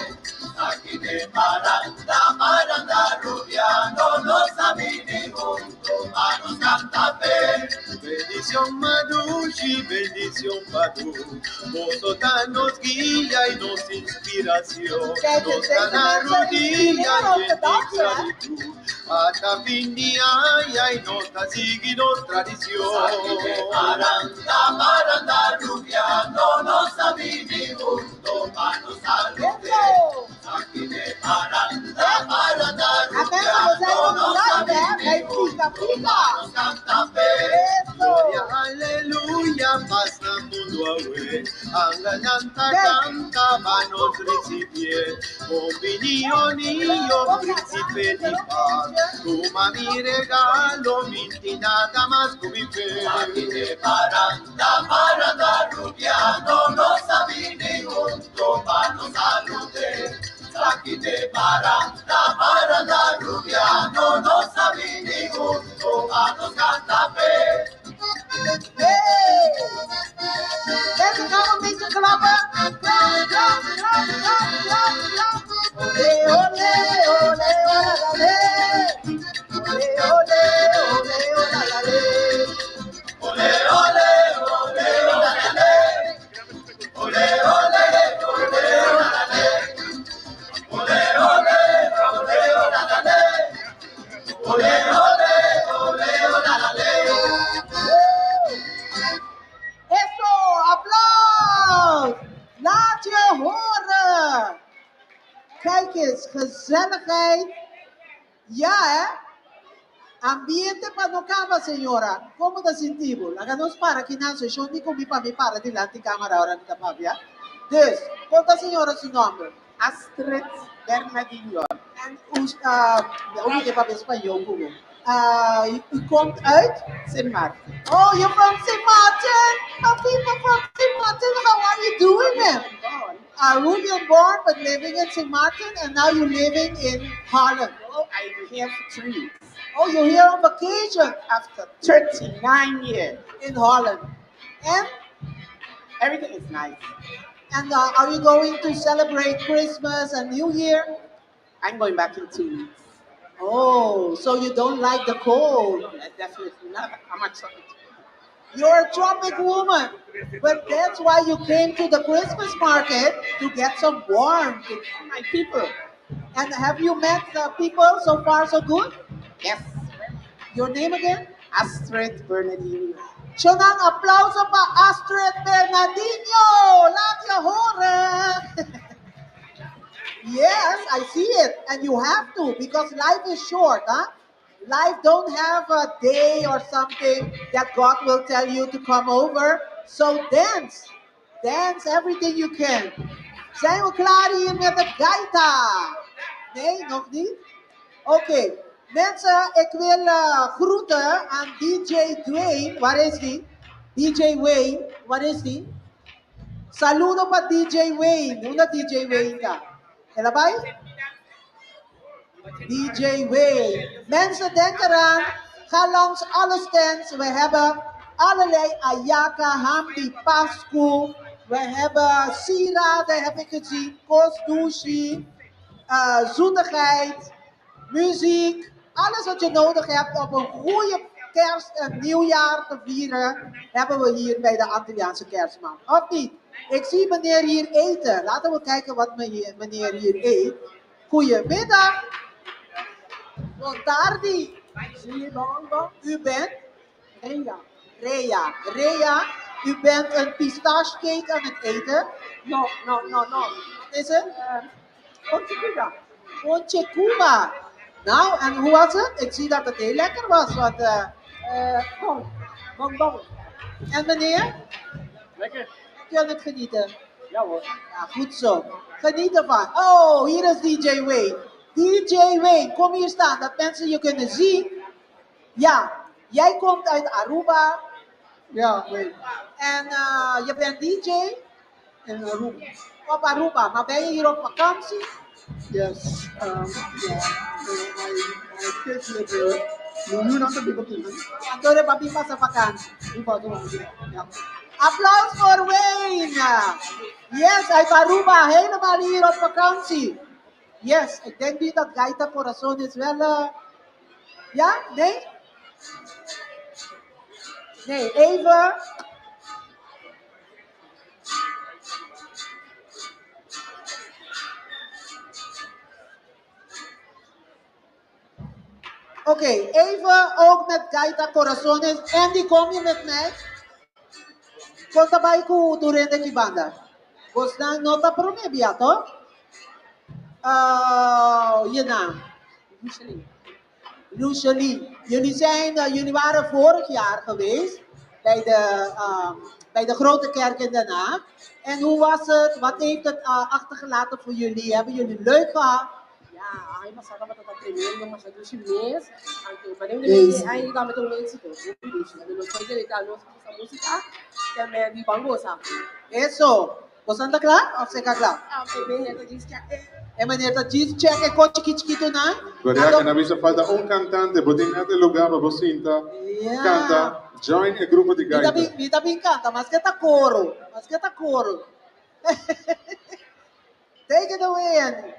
Bendición Madushi, bendición Badu. Bosota nos guía y nos inspiración. Kijk, Nos deze da la mensen rodilla inspireren om y te dansen, hè? gratitud. Hasta fin de año y nos da sigue nos tradición. Eso! En mensen, we zijn nog live, hè? Bij Pika Pika. Eso! Gloria, aleluya, pasa mundo awe. Angalanta canta, manos recibie. Con niño, príncipe de paz. Toma mi regalo, minti nada más con mi fe. Hey! Mensen, gaan we een beetje klappen? Klap, klap, klap, klap, klap, klap. Olé, olé, olé, olé, olé. Olé, olé, olé, olé, olé. Ole, ole, ole, ole, la, Gezelligheid. Ja, hè? Ambiente pa no kaba, señora. Kon bo ta sinti bo? Laga nos para akinan, seshon di ku mi pa mi para dilanti kamara ora mi ta papia. Dus, konta señora su nòmber. Astrid Bernardino. En u, uh, mi ke papia spañó ku bo. U komt uit? Sint Maarten. Oh, you're from St. Martin? My people from St. Martin, how are you doing, man? Arubian born, but living in St. Martin, and now you're living in Holland. Oh, I'm here for 3 weeks. Oh, you're here on vacation. After 39 years. In Holland. And? Everything is nice. And are you going to celebrate Christmas and New Year? I'm going back in 2 weeks. Oh, so you don't like the cold? Definitely not. I'm a tropic. You're a tropic woman. But that's why you came to the Christmas market to get some warmth. My people. And have you met the people so far so good? Yes. Your name again? Astrid Bernardino. Shonan, aplauso pa Astrid Bernardino. Laat je horen. Yes, I see it. And you have to because life is short, huh? Life don't have a day or something that God will tell you to come over. So dance. Dance everything you can. Zijn we klaar hier met de gaita? Nee, nog niet? Oké. Mensen, ik wil groeten aan DJ Dwayne. Waar is die? DJ Wayne, waar is die? Saludo pa DJ Wayne. Unda DJ Wayne ta? El a bai? DJ Wayne. Mensen, denk eraan. Ga langs alle stands. We hebben allerlei ayaka, ham di Pasku. We hebben sieraden, heb ik gezien. Kos dushi. Zoetigheid. Muziek. Alles wat je nodig hebt om een goede kerst en nieuwjaar te vieren, hebben we hier bij de Antilliaanse kerstman. Of niet? Ik zie meneer hier eten. Laten we kijken wat meneer hier eet. Goedemiddag. Bon tardi. U bent? Rea. Rea. Rea, u bent een pistachecake aan het eten? No, no, no, no. Wat is het? Ponche Cuba. Ponche Cuba. Nou, en hoe was het? Ik zie dat het heel lekker was. Want, bon, bonbon. En meneer? Lekker. Heb je aan het genieten? Ja hoor. Ja, goed zo. Geniet ervan. Oh, hier is DJ Wayne. DJ Wayne, kom hier staan, dat mensen je kunnen zien. Ja, jij komt uit Aruba. Ja, Wayne. En je bent DJ? In Aruba. Op Aruba, maar ben je hier op vakantie? Yes. Yeah. My kids live here. Nu nan ta biba akinan. Anto bo a bin pasa vakantie. Mi pasa vakantie, ja. Applaus voor Wayne. Yes, uit Aruba, helemaal hier op vakantie. Yes, ik denk niet dat Gaita Corazon is wel... Ja? Nee? Nee, even. Oké, even ook met Gaita Corazones. Andy, kom je met mij? Kon ta bai ku tur hende aki banda. Bosnan no ta promé bia, toch? Je naam? Luceline. Luceline. Jullie waren vorig jaar geweest bij de Grote Kerk in Den Haag. En hoe was het? Wat heeft het achtergelaten voor jullie? Hebben jullie leuk gehad? Ja, aña pasá tabata tremendo, masha dushi mes. Anto, pa Yes. ei tabata un éksito. Nos a grita nos músika, tambe di ban gosa. Eso. Boso ta kla? Òf bo ta kla? Ah, meneer ta djis check. E meneer ta djis check e kos chikí chikitu nan. Correcto, na bisa falta un kantante, bo tin e lugá pa bo sinta, kanta, join e grupo di Mi gaita. Mi tambe kanta, mas ku ta koro, mas ku ta koro. Take it away, Andy.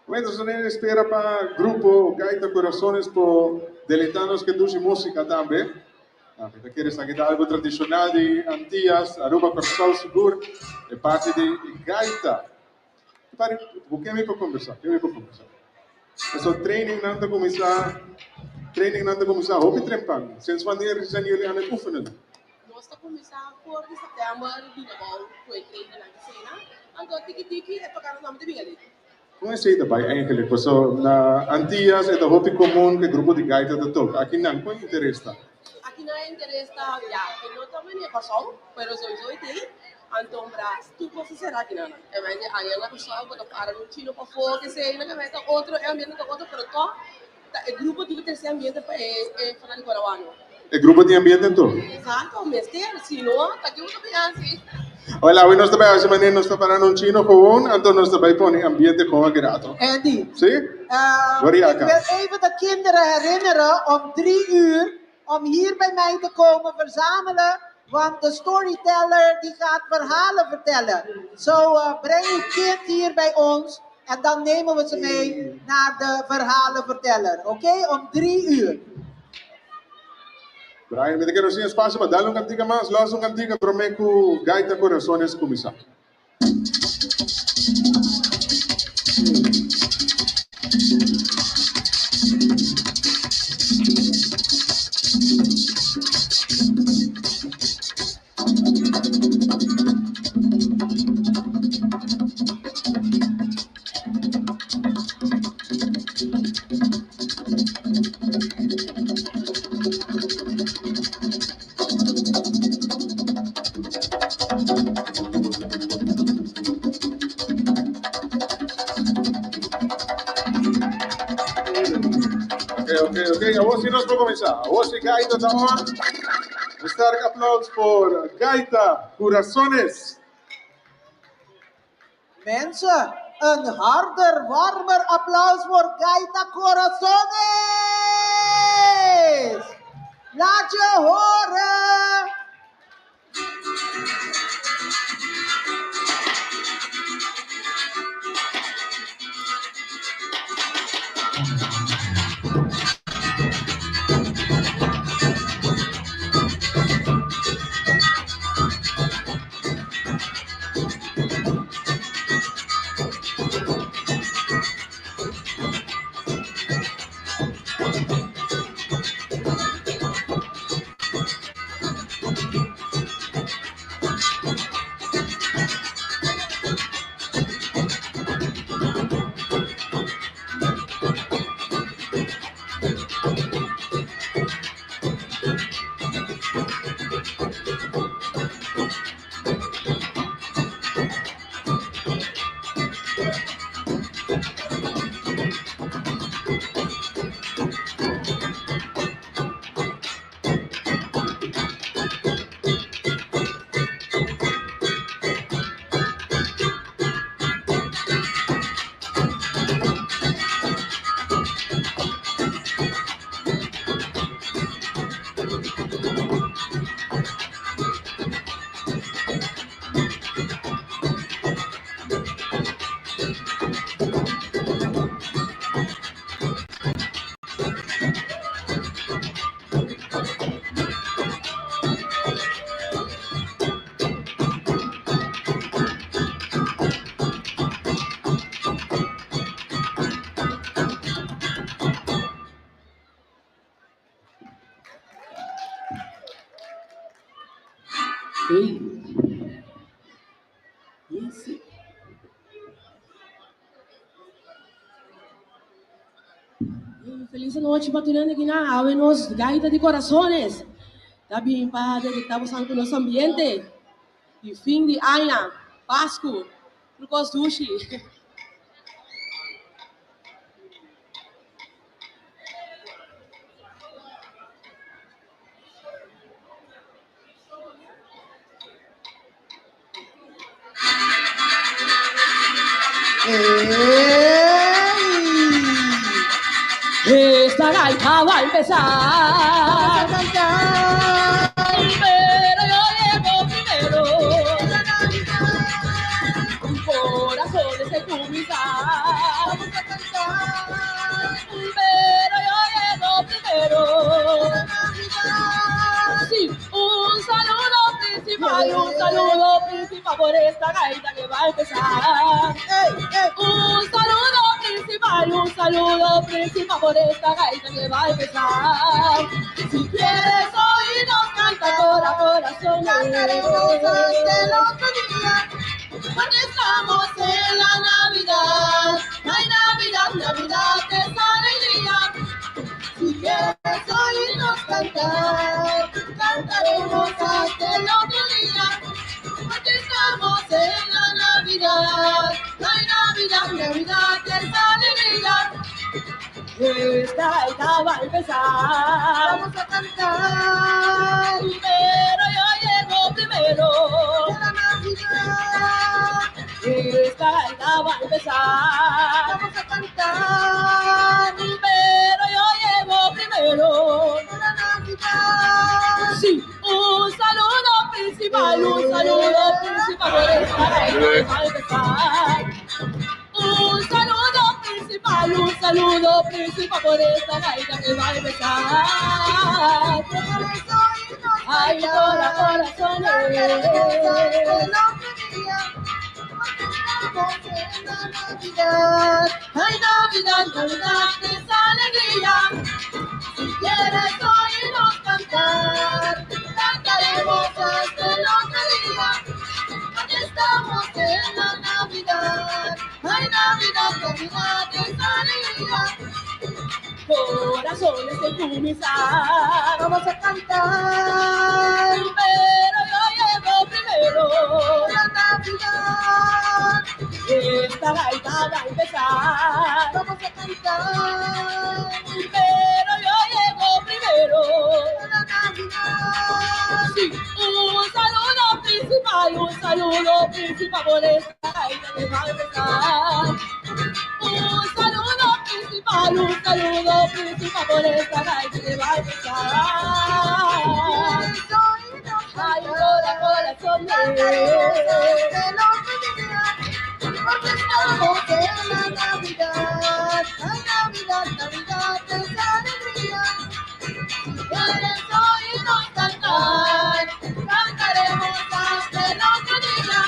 Bueno, nos ta spera pa grupo Gaita Corazones por deleitá nos ku dushi músika tambe. Ah, ta kere sa algu tradishonal di Antias, Aruba, Kòrsou, sigur, e parti di gaita. Pare, ku ken mi por kombersá? Ken mi por kombersá? So training nan ta kuminsá, training nan ta kuminsá, hopi trempan. Sinds wanneer zijn jullie aan het oefenen? Nos ta kuminsá for di sèptèmber, di nobo, ku e training na sena. Anto, tiki tiki, e toka nos di bigale. Kon esei ta bai eigenlijk? Paso na Antias e ta hopi komun ku e grupo di gaita ta toka. Aki nan kon interes ta? Aki nan e interes ta, ya, e no ta bini Kòrsou, pero souiso e tin. Anto bra, tur kos ta sera aki nan. E bai di aña na Kòrsou bo ta para un chino pafó, kesei, nan ta otro, e ambiente ta otro, pero tòg ta e grupo tin ku trese ambiente pa e e fanático arauano. E grupo tin ambiente anto? Exacto, mester, si no, ta ki bo ta bin hasi? Wel, awe nos ta bai hasi manera nos ta para na un chino gewoon, anto nos ta bai pone ambiente gewoon aki rato. Andy, Sí? Wor ik yaka. wil even de kinderen herinneren om 3 uur om hier bij mij te komen verzamelen. Want de storyteller die gaat verhalen vertellen. Zo breng uw kind hier bij ons en dan nemen we ze mee naar de verhalenverteller. Oké, om 3 uur. Brian, mi ta kere nos espasio pa dal un kantika mas, lòs un kantika promé ku Gaita Corazones kuminsá. Oké. Awor sí nos por kuminsá. Awor sí Gaita ta on. Un sterk aplouso pa Gaita Corazones. Mensen, een harder, warmer applaus voor Gaita Corazones! Laat je horen! Hey. Easy. Hey, felis nochi pa tur aki na awe nos Gaita di Corazones. Ta bin pa deleitá boso ku nos ambiente. Di fin di aña, Pasku, Truko sushi. Esta gaita va a empezar. Pero yo llego primero. Corazones se comienzan. Pero yo llego primero. Sí, un saludo principal, un saludo principal por esta gaita que va a empezar. Un saludo principal, un saludo principal por esta gaita que va a empezar. Si quieres oírnos canta cora corazón. Cantaremos hasta el otro día. Porque estamos en la Navidad. Navidad es alegría. Si quieres oírnos cantar, cantaremos hasta el otro día. Porque estamos en la Navidad. Ay, Navidad, Navidad es alegría. Esta gaita va a empezar. Vamos a cantar. Pero yo llego primero. La Navidad. Esta gaita va a empezar. Vamos a cantar. Pero yo llego primero. La Navidad. Sí, un saludo principal, un saludo principal por esta gaita que va a empezar. Un saludo principal, un saludo principal por esta gaita que va a empezar. Ay, cora, corazones. Navidad, ay Navidad, Navidad es alegría. Si quieres oírnos cantar, cantaremos hasta el otro día. Porque estamos en la Navidad, ay Navidad, Navidad es alegría. Corazones de Cumisar, vamos a cantar, pero yo llego primero. La Navidad, esta gaita va a empezar, vamos a cantar, pero yo llego primero. La Navidad, sí, un saludo principal, un saludo principal por esta gaita que va a empezar. Un saludo principal, un saludo principal por esta gaita que va a empezar. Ay, cora, corazones. Porque estamos en la Navidad. Ay, Navidad, Navidad es alegría. Si quieres oírnos cantar, cantaremos hasta el otro día.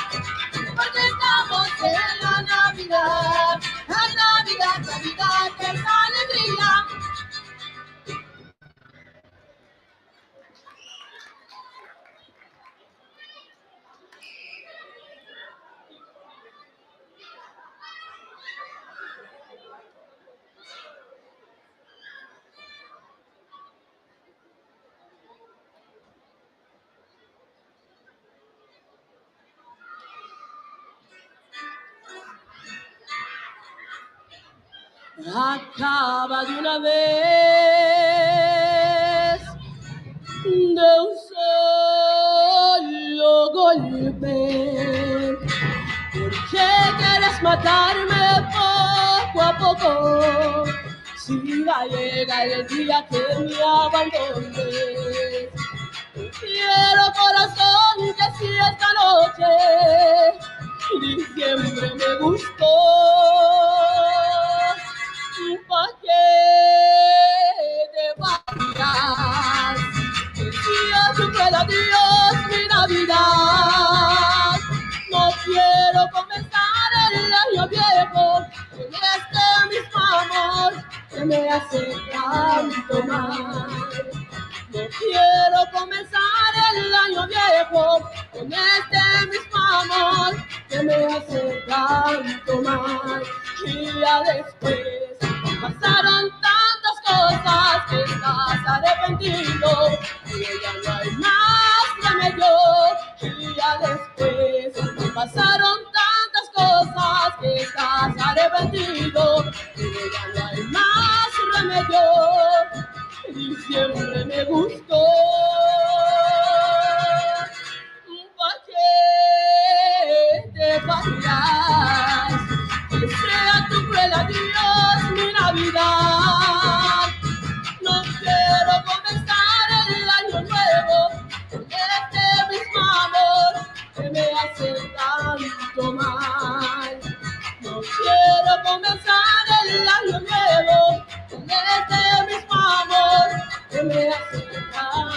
Porque estamos en la Navidad. Ay, Navidad, Navidad es alegría. Acaba de una vez de un solo golpe. ¿Por qué quieres matarme poco a poco? Si va a llegar el día que me abandones. Quiero corazón que si esta noche diciembre me gustó. ¿Pa' qué te vayas? Que sea tu cruel adiós mi Navidad. No quiero comenzar el año viejo con este mismo amor que me hace tanto mal. No quiero comenzar el año viejo con este mismo amor que me hace tanto mal. Y ya después pasaron tantas cosas que estás arrepentido y ya no hay más remedio. Y ya después pasaron tantas cosas que estás arrepentido y ya no hay más remedio. Diciembre me gustó. ¿Pa' qué te vayas? Que sea tu cruel adiós mi Navidad. No quiero comenzar el año nuevo con este mismo amor que me hace tanto mal. No quiero comenzar el año nuevo con este mismo amor que me hace tanto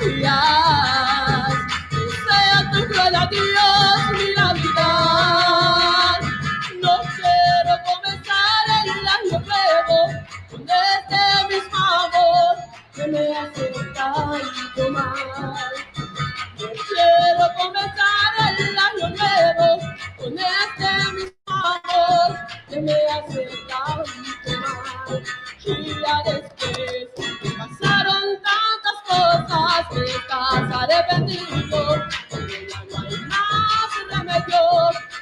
vayas. Que sea tu cruel adiós mi Navidad. No quiero comenzar el año nuevo con este mismo amor que me hace tanto mal. No quiero comenzar el año nuevo con este mismo amor que me hace tanto mal. Y ya después que pasaron tantas cosas, que estás arrepentido, pero ya no hay más remedio.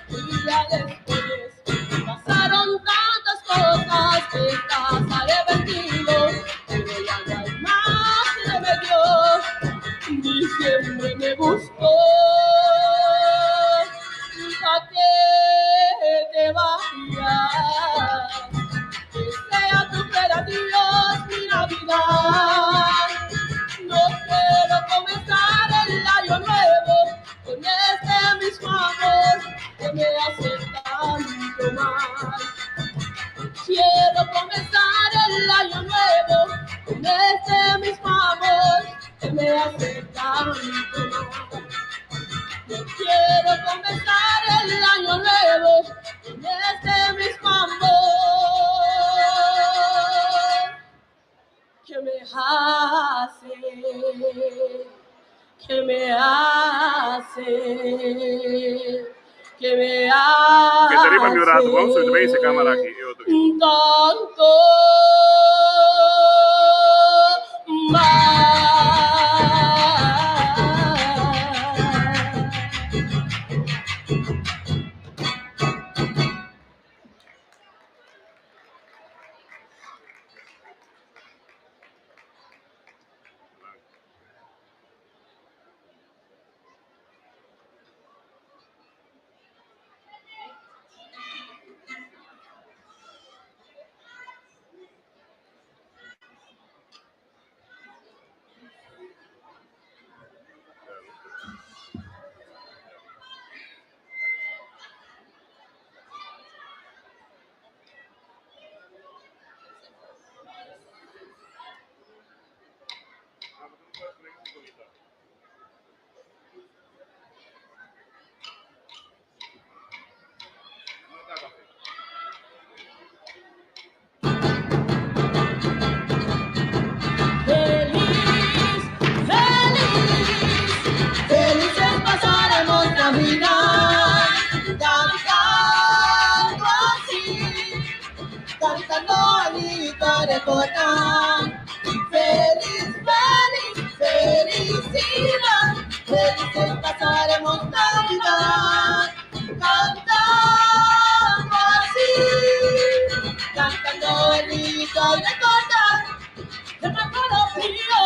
Y ya después que pasaron tantas cosas, que estás arrepentido, pero ya no hay más remedio. Diciembre me buscó pa' que te vayas. Que sea tu cruel adiós mi Navidad. No quiero comenzar el año nuevo con este mismo amor que me hace tanto mal. Quiero comenzar el año nuevo con este mismo amor que me hace tanto mal. Yo quiero comenzar el año nuevo con este mismo amor que me hace, que me hace, que me Oké, riba mi rato, vamos hace a ver esa cámara aquí. e otro. tanto mal. Feliz, feliz, felices pasaremos Navidad, cantando así, cantando alito recordar. Feliz, feliz, felicidad, felices pasaremos Navidad, cantando así, cantando alito recordar. El frío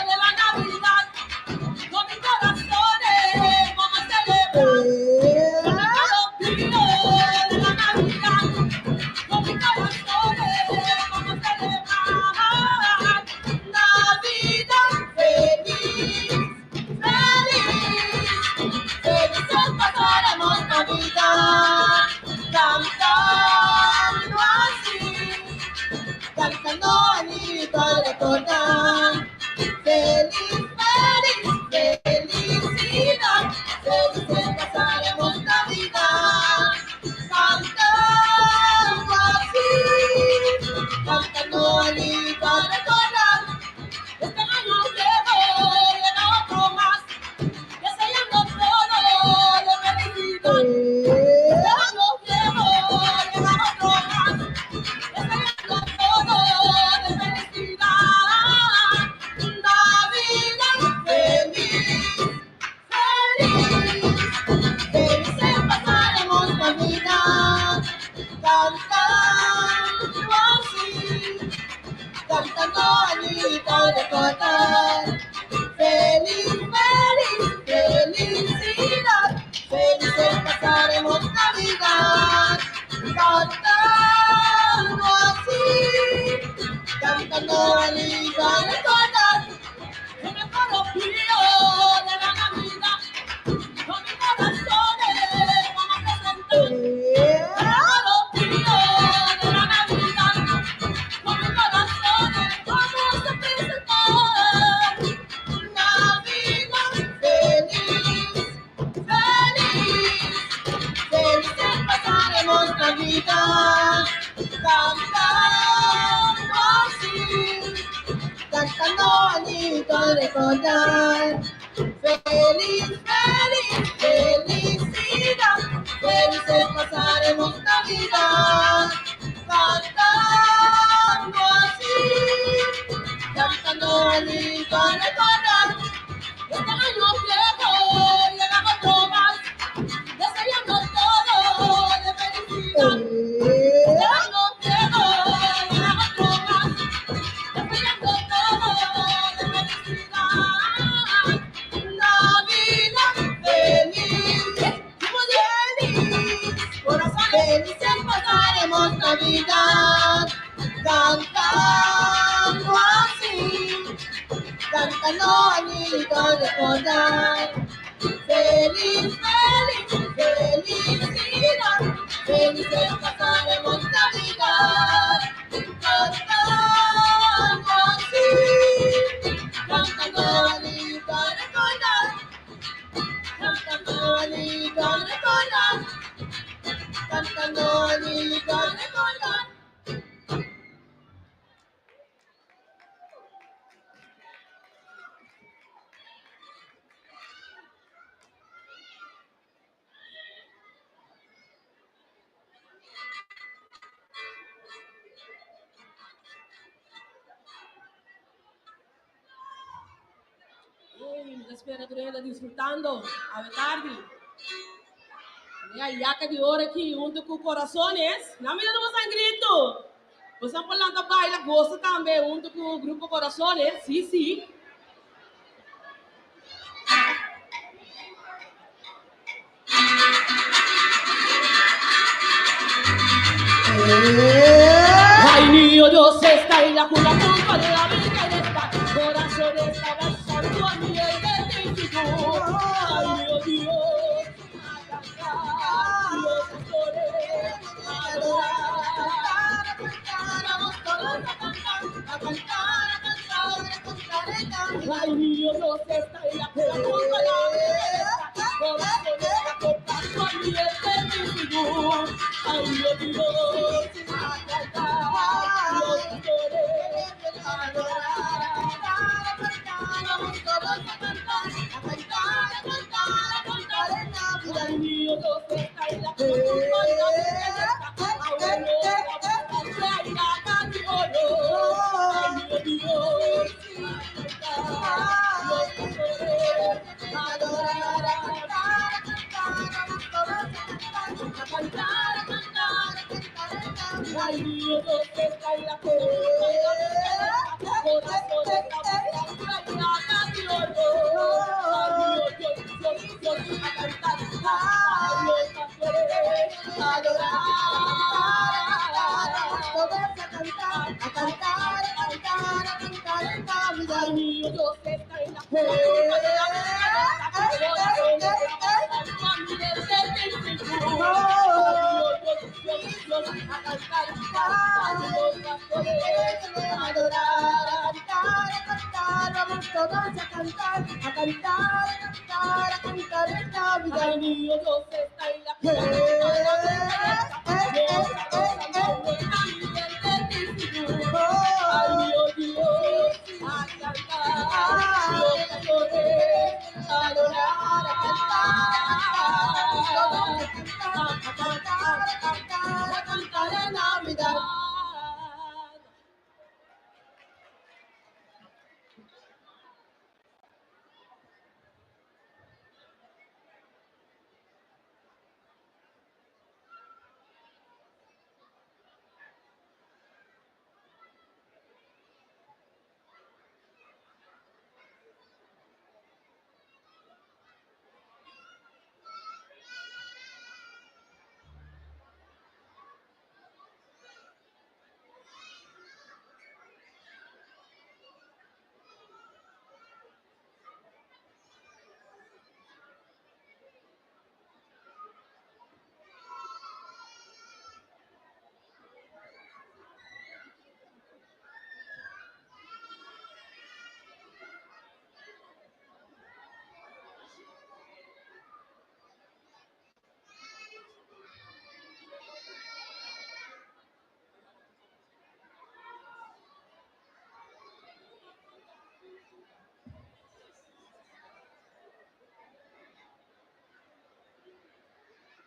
de la Navidad, con mis corazones vamos a celebrar. Con el frío de la Navidad, con mis corazones vamos a celebrar. recordar. Feliz, feliz, felicidad. Felices pasaremos Navidad. Cantando así, cantando bonito a recordar. Este año viejo llega otro más, deseando todo de felicidad. Este año viejo llega otro más, deseando todo de felicidad. Navidad feliz, muy feliz, corazón felices pasaremos Navidad, cantando así, cantando añito recordar. Feliz, feliz, felicidad, felices pasaremos Navidad, cantando así, cantando añito recordar, cantando añito recordar, cantando añito recordar. Ey, mi ta spera tur hende disfrutando. Awe tardi. Mi a yaka di ora aki hunto ku Corazones. Nan mi ta duna boso un grito. Boso por lanta baila gosa tambe hunto ku Grupo Corazones. Si, si. Ay, niño Dios está en la cuna junto a la Virgen está. Corazón está abrazando a mi identitud. Ay, niño Dios, a cantar, los pastores a adorar. Vamos todos a cantar, a cantar, a cantar, a cantar, a cantar. Ay, niño Dios está en la cuna junto a la Virgen está. Corazón está tocando a mi identitud. Ay, niño Dios, a cantar, los pastores a adorar. Vamos todos a cantar, a cantar, a cantar, a cantar en Navidad. Ay, niño Dios está en la cuna junto a la Virgen está. Abuelo, traerá pan y oro. Ay, niño Dios, a cantar, los pastores a adorar. A cantar, a cantar, a cantar en Navidad. Ay, niño Dios está en la cuna junto a la Virgen está. Corazón está buscando traerá pan y oro. Ay, niño Dios, Dios, Dios, a cantar, a los pastores a adorar. Todos a cantar, a cantar, a cantar, a cantar en Navidad. Ay, niño Dios está en la cuna junto a la Virgen está. Corazón está buscando a mi identitud. Ay, niño Dios, Dios, Dios, a cantar, a los pastores a adorar. A cantar, a cantar, vamos todos a cantar, a cantar, a cantar, a cantar en Navidad. Ay, niño Dios está en la cuna junto a la Virgen está. Dios abrazando a mi identitud. Ay, niño Dios, a cantar, los pastores a adorar. A cantar, a cantar, vamos todos a cantar, a cantar, a cantar, a cantar en Navidad.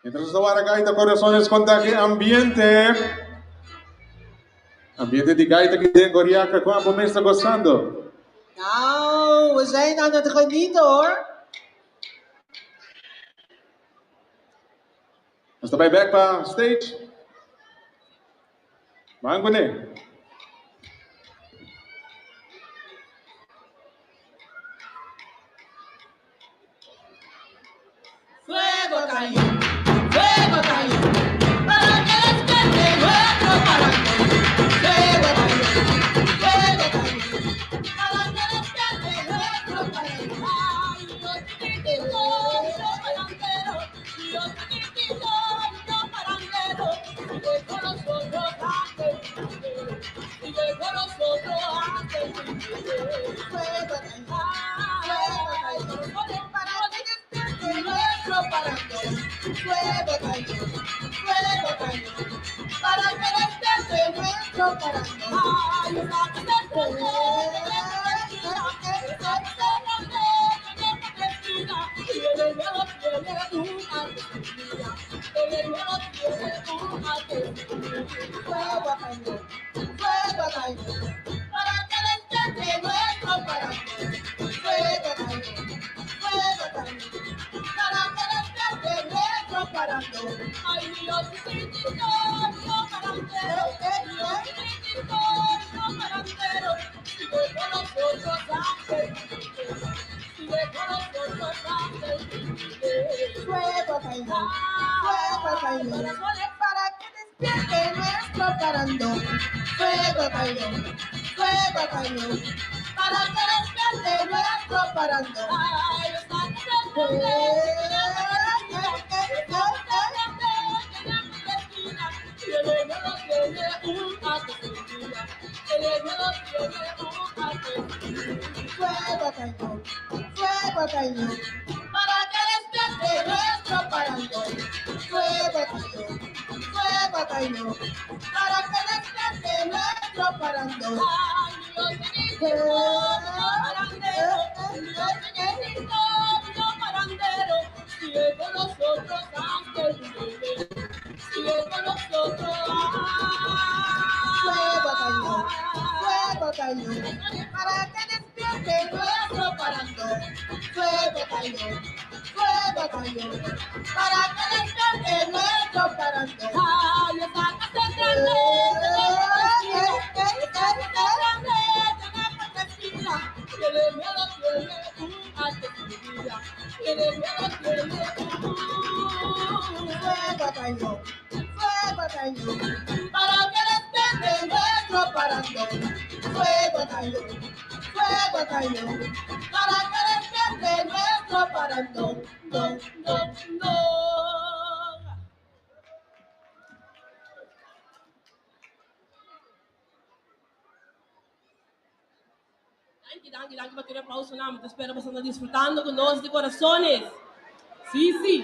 Mientras nos ta wara Gaita Corazones konta ki ambiente. Ambiente di gaita ki den Goriaka kon abo mes ta gosando. Nou, we zijn aan het genieten hoor. Nos ta bai bek pa stage. Ban kuné. Fuego cayó, fuego cayó, para que despierte nuestro parangón. Fuego cayó, fuego cayó, para que despierte nuestro parangón. Ay, Dios chiquitito, yo parangero, Dios chiquitito, yo parangero, sigue con nosotros antes, sigue con nosotros antes. Fuego cayó, fuego cayó, para que despierte nuestro parangón. Fuego cayó, fuego cayó, para que despierte nuestro parangón. Ay, una Fuego cayó, fuego cayó, para que despierte nuestro parangón. Fuego cayó, fuego cayó, para que despierte nuestro parangón. Ay, Dios chiquitito, yo parangero, Dios chiquitito, yo parangero, sigue con nosotros antes, sigue con nosotros antes. Fuego cayó, fuego cayó, para que despierte nuestro parandón. Fuego cayó, fuego cayó, para que despierte nuestro parandón. Ay, Fuego cayó, fuego cayó, para que despierte nuestro parangón. Fuego cayó, fuego cayó, para que despierte nuestro parangón. Ay, Dios chiquitito, yo parangero, Dios chiquitito, yo parangero, sigue con nosotros antes, sigue con nosotros. Fuego cayó, fuego cayó, para que despierte nuestro parangón. Fuego cayó, fuego cayó, para que despierte nuestro parangón. Ay, esa casa grande, esa casa grande, tiene miedo, tiene un artesía, tiene miedo, tiene un Fuego cayó, fuego cayó, para que despierte nuestro parangón. Fuego cayó, fuego cayó, para que despierte nuestro parangón. No, no, no. Danki, danki, danki pa tur aplauso. No, mi ta spera boso ta disfrutando ku nos di Corazones. Si, si.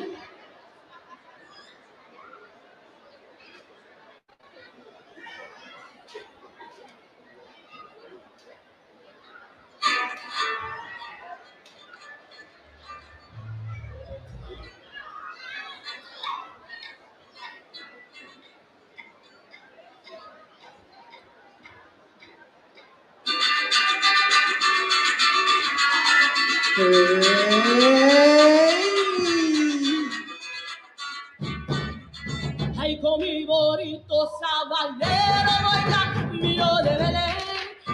Ay, con mi borito sabanero voy camino de Belén.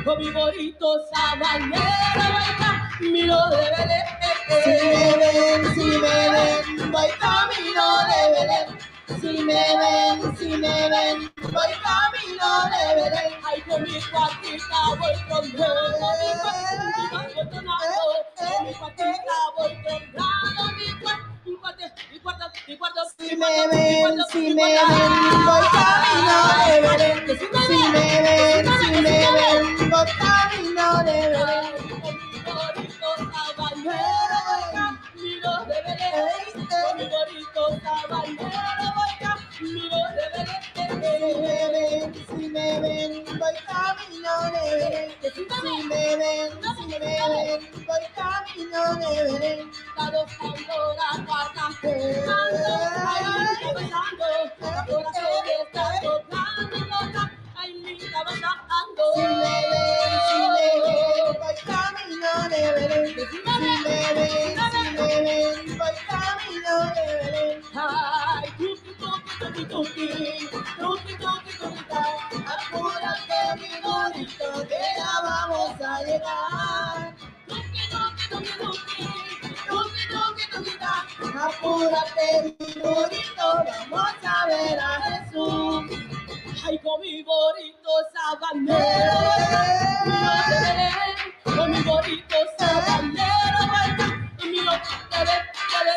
Con mi borito sabanero voy camino de Belén. Si me ven, si me ven, voy camino de Belén. Si me ven, si me ven, voy camino de Belén. Ay, con mi cuatita voy trombando, mi cuatita voy tronando, con mi cuatita voy tronando, mi cuatita, mi cuarto, mi cuarto, Si me ven, si me ven, voy camino de Belén. Si me ven, si me ven, voy camino de Belén. Con mi borito sabanero voy camino de Belén. Con mi borito sabanero voy camino de Belén. Si me ven, si me ven, voy camino de Belén. Si me ven, si me ven, voy camino de Belén. La dos, la cuarta, ay, Si me ven, si me ven, voy camino de Belén. Ay, tuki, tuki, tuki, tuki, tuki, tuki, tuki, ta. Apúrate, mi bonito, que ya vamos a llegar. Tuki, tuki, tuki, tuki, tuki, tuki, tuki, ta. Apúrate, mi bonito, vamos a ver a Jesús. Ay, con mi bonito sabanero, de Belén, con mi bonito sabanero, mi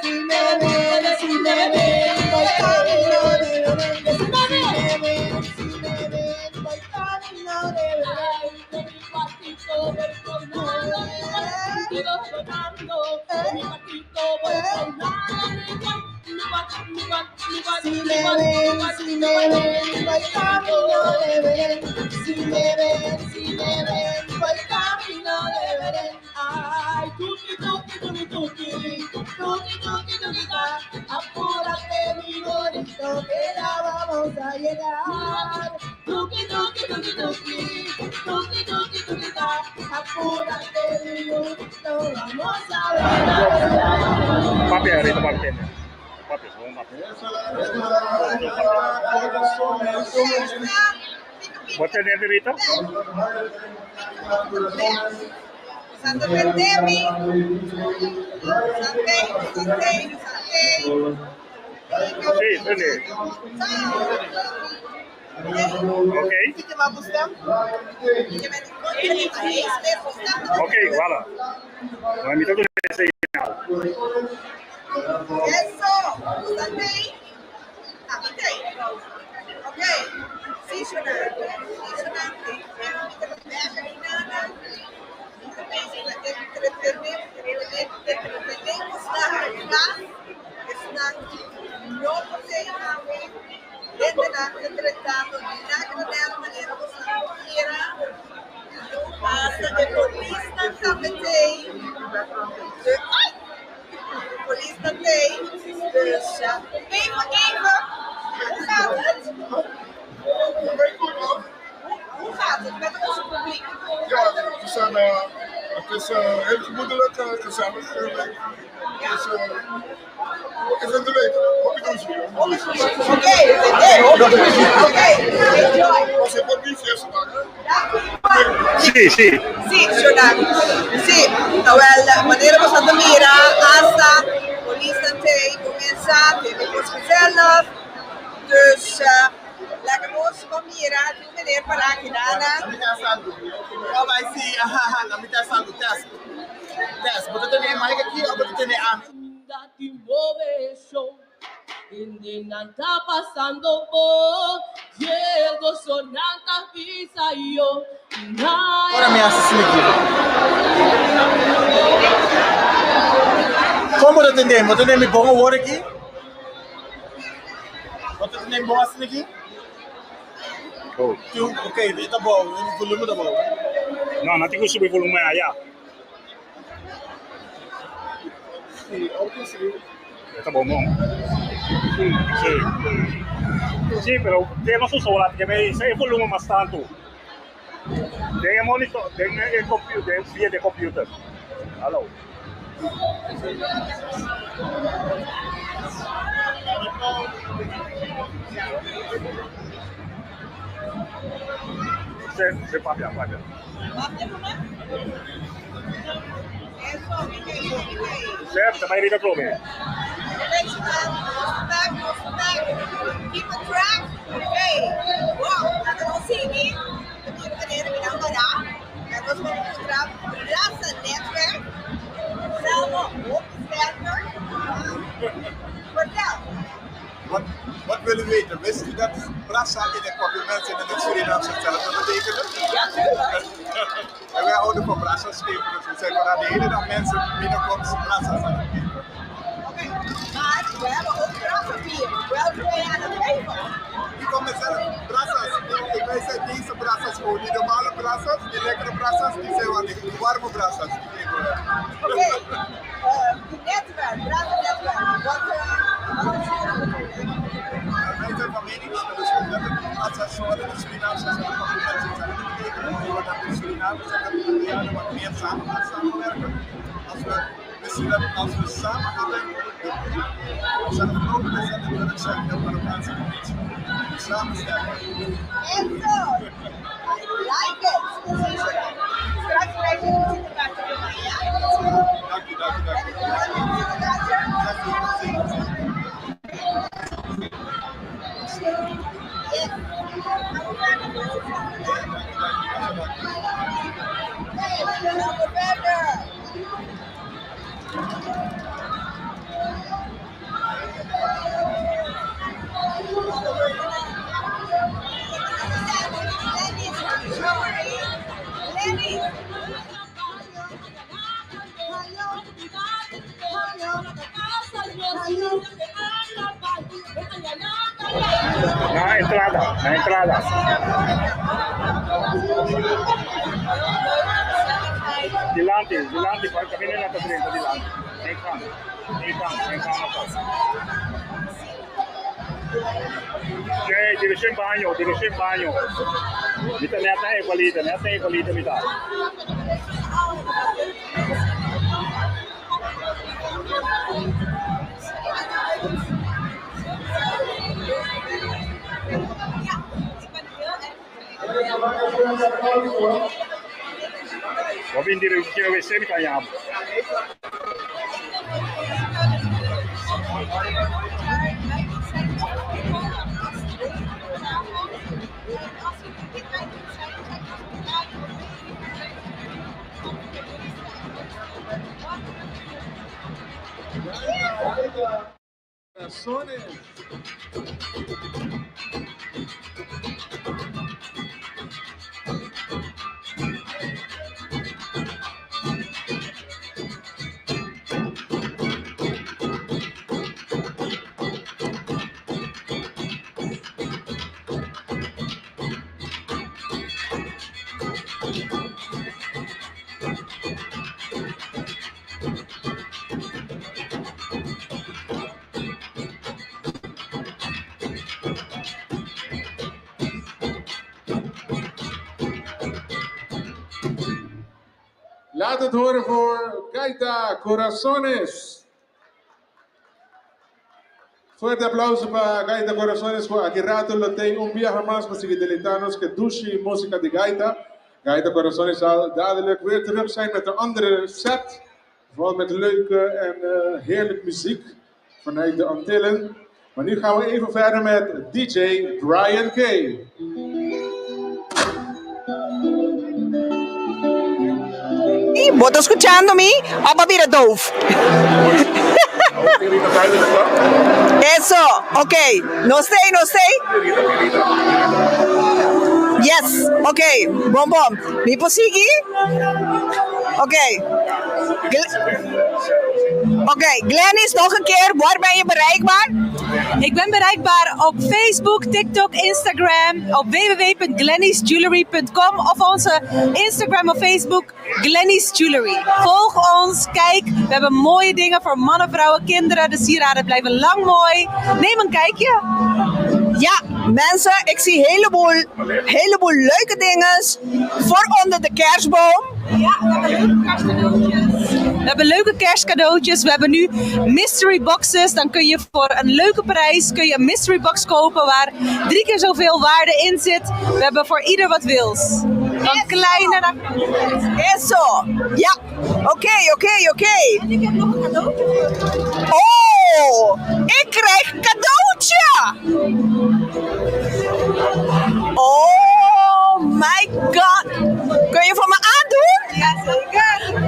Si me ven, si me ven, voy camino de Belén. Si me ven, si me ven, voy camino de Belén. Ay, con mi cuartito voy sonando, mi cuartito sonando, con mi cuartito voy sonando, mi cuar, mi cuar, mi cuar, mi cuar, Si mi me cuar, mi ven, cuar, si mi me cuar. ven, voy camino de Belén. Si me ven, si me ven, voy camino de Belén. Ay, tuki, tuki, tuki, tuki, tuki, tuki, tuki, ta. Apúrate, mi bonito, que ya vamos a llegar. Tuki, tuki, tuki, tuki, tuki, tuki, tuki, ta. Apúrate, mi bonito, vamos a ver a Jesús. Papia, Rita, papia. Papia, gewoon papia. Wat zei net, Rita? Santa Debbie. Santé, santé, santé. Sí, sí. Oké. Oké, voilà. Maar mi ta duna señal. Eso, santé. Aquí te. Ok. Sí, Shona. Sí, Shona. Dus even, even, hoe gaat het? Hoe gaat het met onze publiek? Ja, we zijn, het is heel gemoedelijk, gezellig. Dus, ik vind het leuk. Hoop ik ons weer. Oké, oké, enjoy. Was het ook niet eerste dag, hè? Sí, sí. Sí, Shona. Sí, wel, manera bo ta mira, hasta polis ta kuminsá, tin kos gezellig. Dus laga nos ban mira, tin meneer pará aki Dana. Oh, maar zie, laat me test algo, test. Test, bo ta tende mic aki òf bo ta tende ami? Dati moveshon, Hendenan ta pasando bon, Diego sonanta pisa yo. Ora mi hasi aki. Kon bo ta tende? Bo ta tende mi bon awor aki? Bo ta tende bon asina aki? Oh. Ok, ta bon, e volume ta bon. No, no tin ku subi volume aya. Sí, auto sí. Ta bon, no? Sí. Sí, pero tin nos usa ku mi bisa e volume mas tantu. Den monitor, den e computer, via di computer. Hallo. Sí, sí, papia, papia. Certo, vai Rita Klome. Keep a track. Ok. Wow, laga nos sigui. Di manera ku nan pará. Nos ban kontra Brasa Netwerk. Selmo, hopi sterker. Vertel. Wat, wat willen we weten? Wist u dat Brasa in het Papiaments en in het Surinaams hetzelfde betekenen? Ja, tuurlijk. En wij houden van Brasas geven, dus we zijn vandaag de hele dag mensen binnenkomt Brasas aan het geven. Oké, maar we hebben ook Brasa bier. Welke ben je aan het geven? Die komt mezelf, Brasas. Wij zijn deze Brasas gewoon, die normale Brasas, die lekkere Brasas, die zijn wel die warme Brasas. Die geven we. Oké, die netwerk, Brasa Netwerk. Wat is jullie bedoeling? Wij zijn van mening dat dus dat het Brasas zowel in het Surinaams als in het Papiaments hetzelfde betekenen. En wat dat de Surinamers en de Antillianen wat meer samen gaan samenwerken. dat we zien dat als we samen gaan werken, we zijn een grote wedstrijd de Turkse en de Marokkaanse gemeenschap. Samen sterker. Eso! I like it! Straks krijg je een visitekaartje van mij, ja? Dank u, dank u, dank u. Na entrada, na entrada. Dilante, dilante, pode caminhar na frente, dilante. Vem cá, vem cá, vem cá. Oké, direção banho, direção banho. Mita neta é igualita, neta é igualita, mita. Wat in die wc met aan jou? Corazones. Laat het horen voor Gaita Corazones. Fuerte aplauso para Gaita Corazones. Voor Aquí rato lo tengo un viaje más para seguir deleitanos que douche música de Gaita. Gaita Corazones zal dadelijk weer terug zijn met een andere set. Vooral met leuke en eh, heerlijke muziek vanuit de Antillen. Maar nu gaan we even verder met DJ Brian K. Bo ta escuchando mi? Of a bira doof? Eso, ok. No stay, no stay. Yes, ok. Bom, bom. Mi por sigui? Ok. Oké, Glennis, nog een keer. Waar ben je bereikbaar? Ik ben bereikbaar op Facebook, TikTok, Instagram, op www.glennisjewelry.com of onze Instagram of Facebook Glennis Jewelry. Volg ons, kijk, we hebben mooie dingen voor mannen, vrouwen, kinderen. De sieraden blijven lang mooi. Neem een kijkje. Ja, mensen, ik zie een heleboel, heleboel leuke dingen voor onder de kerstboom. Ja, we hebben leuke kerstcadeautjes. We hebben leuke kerstcadeautjes. We hebben nu mystery boxes. Dan kun je voor een leuke prijs kun je een mystery box kopen waar drie keer zoveel waarde in zit. We hebben voor ieder wat wils. Van kleine naar grote. Eso. Ja, oké, oké, oké. En ik heb nog een cadeautje voor je. Oh, ik krijg een cadeautje. Oh my god. Kun je voor me aandoen? Jazeker.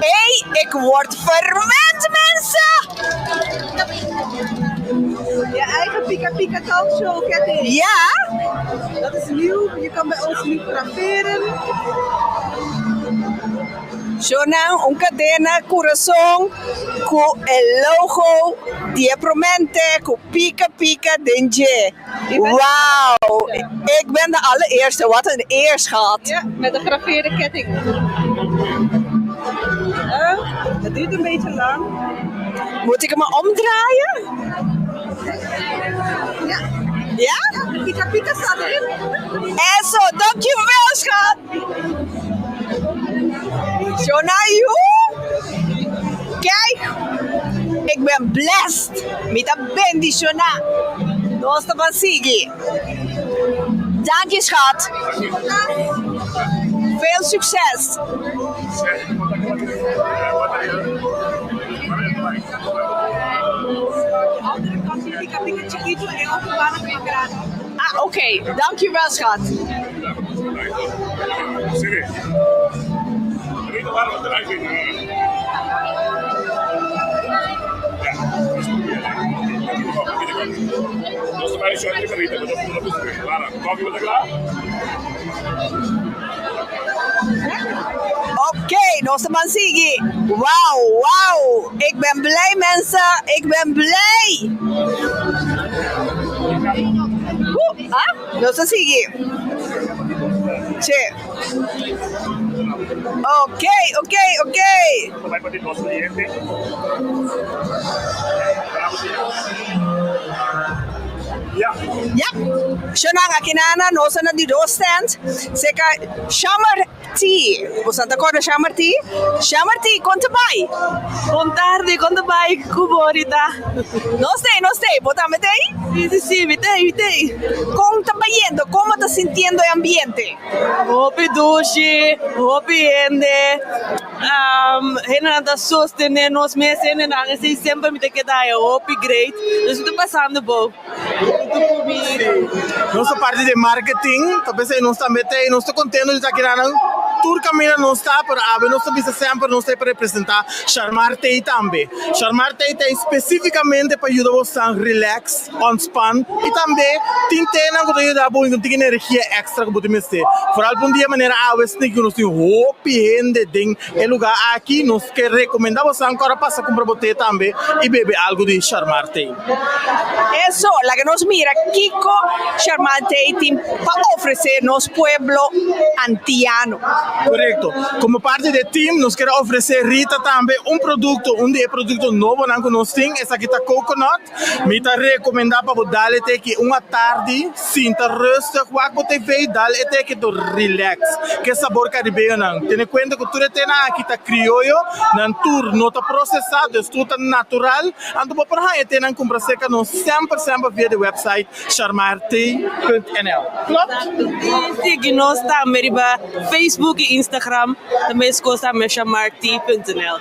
Hé, hey, ik word verwend, mensen! Je eigen Pika Pika Talkshow ketting. Ja? Dat is nieuw. Je kan bij ons nu graveren. Shonan, un cadena, corazón, con el logo, die promente, con pika pika denje. Wauw, ik ben de allereerste. Wat een eer, schat. Ja, met een gegraveerde ketting. Het duurt een beetje lang. Moet ik hem maar omdraaien? Ja? Ja? De pika pika staat erin. Eso, dankjewel schat. Shonayu. Kijk, ik ben blessed. Mi ta bendishoná. Nos ta ban sigui. Dank je schat. Veel succes. Andere kant die pika pika chiquito en otro banda ta mas grandi. Ah, oké. Dankjewel schat. Oké, nos ta ban sigui. Wauw, wauw. Ik ben blij mensen. Ik ben blij. Oeh, ah? Nos ta sigui. Che. Oké, oké, oké. Ja, Shonan aki nana nos a na di dos stand seka Shamar Tea. Boso ta korda Shamar Tea? Shamar Tea, kon ta bai? Bon tardi, kon ta bai ku bo Rita? Nos t'ei, nos t'ei. Bo tambe t'ei? Si, si, si, mi t'ei, mi t'ei. Kon ta bayendo? Komo ta sintiendo e ambiente? Hopi dushi, hopi hende. Hendenan ta sostené nos mes hendenan, esei semper mi ta keda haña hopi great. Dus mi ta pasando bo. Nos ta parti di marketing, ta p'esei nos tambe ta ei. Nos ta kontento di ta kiranan tur kaminda nos ta, pero awe nos ta bisa semper nos ta ei pa representá Sharmar Tei tambe. Sharmar Tei ta ei spesífikamente pa yuda bosan relax, ontspan i tambe tin tenan ku ta yuda bo tin energia èkstra ku bo tin mester. Foral pa un dia manera awe esaki ku nos tin hopi hende den e lugá aki, nos ke rekomendá bosan ku ora pasa kumpra bo te tambe i bebe algu di Sharmar Tei. Eso, laga nos mira kiko Sharmar Tei tin pa ofresé nos pueblo antiano. Korekto. Komo parti di e team nos kier a ofresé Rita tambe un produkto, un di e produkto nobonan ku nos tin, esaki ta coconut. Mi ta rekomendá pa bo dal e teki un atardi, sinta rustig, wak bo TV, dal e teki to relax. Ke sabor karibeñonan. Tene kuenta ku tur e tenan aki ta krioyo, nan tur no ta prosesá, dus tur ta natural. Anto bo por haña e tenan kumpra serka nos semper semper via di website sharmaartea.nl. Klopt? I sigui nos tambe riba Facebook i Instagram, ta meskos tambe sharmaartea.nl.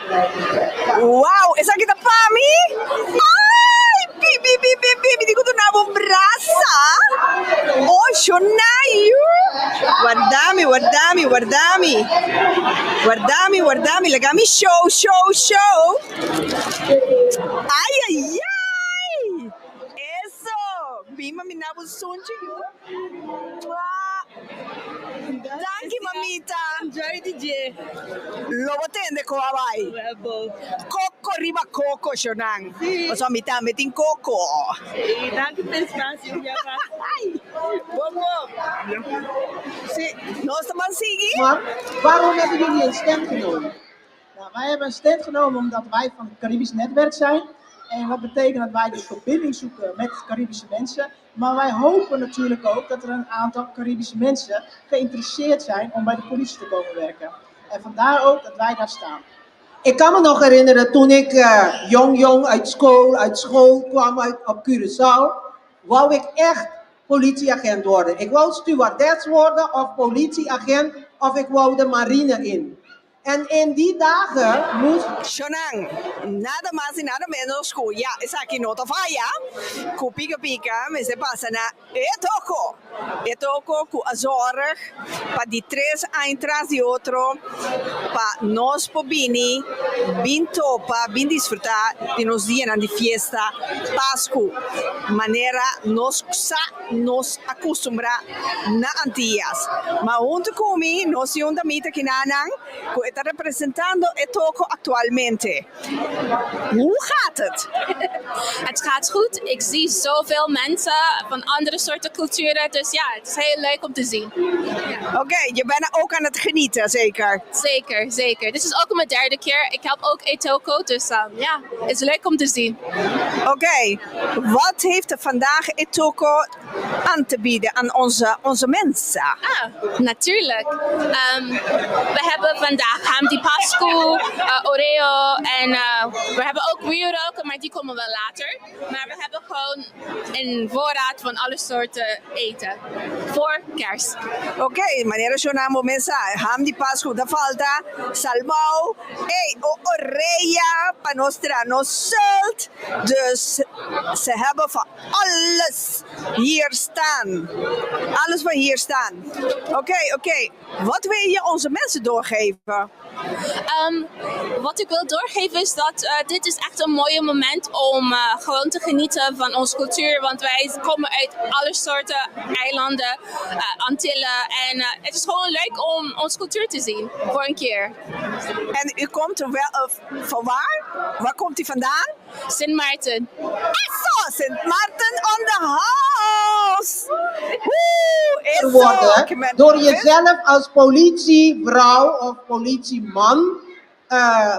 Wow! Esaki ta pa mi? Ay! Bibi, bibi, bibi, di ku duna bo un brasa. Oh, Shonayu! Warda mi, warda mi, warda mi. Warda mi, warda mi. Laga mi show, show, show. Ay, ay, ay! Eso! Bin mami na bo sunchi yu. Mua! Danki mamita. Enjoy di dje. Lo bo tende ko a bai. Koko riba koko shonan. Pasobra mi tambe tin koko. Si, danki pa e espacio un bia mas. Bon bon. Si, nos ta ban sigui. Maar waarom hebben jullie een stem genomen? Nou, wij hebben een stand genomen omdat wij van het Caribisch Netwerk zijn. En dat betekent dat wij dus verbinding zoeken met Caribische mensen. Maar wij hopen natuurlijk ook dat er een aantal Caribische mensen geïnteresseerd zijn om bij de politie te komen werken. En vandaar ook dat wij daar staan. Ik kan me nog herinneren toen ik eh, jong jong uit school, uit school kwam uit, op Curaçao, wou ik echt politieagent worden. Ik wou stewardess worden of politieagent of ik wou de marine in. En in die dagen moest. Shonan, nada mas y nada menos cu ya esaki no ta faya, cu Pika Pika mester pasa na e toko, e toko cu a zorg pa di tres aña tras di otro pa nos por bini bin topa, bin disfruta di nos dianan di fiesta Pascu manera nos sa nos a custumbra na Antillas. Ma hunto cu mi nos tin un damita kinanan cu e ta. Bo ta representando Etoko actualmente. Hoe gaat het? Het gaat goed. Ik zie zoveel mensen van andere soorten culturen. Dus ja, het is heel leuk om te zien. Oké, je bent ook aan het genieten, zeker? Zeker, zeker. Dit is ook mijn derde keer. Ik help ook Etoko. Dus ja, het is leuk om te zien. Oké, wat heeft er vandaag Etoko aan te bieden aan onze mensen? Ah, natuurlijk. We hebben vandaag ham di Pascu, Oreo en we hebben ook wierook, maar die komen wel later. Maar we hebben gewoon een voorraad van alle soorten eten voor kerst. Oké, manera shonamo mesa, ham di Pascu ta falta, salmou, hey, orea, pa nos traha nos zult. Dus ze hebben van alles hier staan. Alles van hier staan. Oké. Wat wil je onze mensen doorgeven? Wat ik wil doorgeven is dat dit is echt een mooie moment om gewoon te genieten van onze cultuur. Want wij komen uit alle soorten eilanden, Antillen. En het is gewoon leuk om onze cultuur te zien voor een keer. En u komt er wel, van waar? Waar komt u vandaan? Sint Maarten. Eso, Sint Maarten on the house! Woe, eso. Worden door jezelf als politievrouw of politieman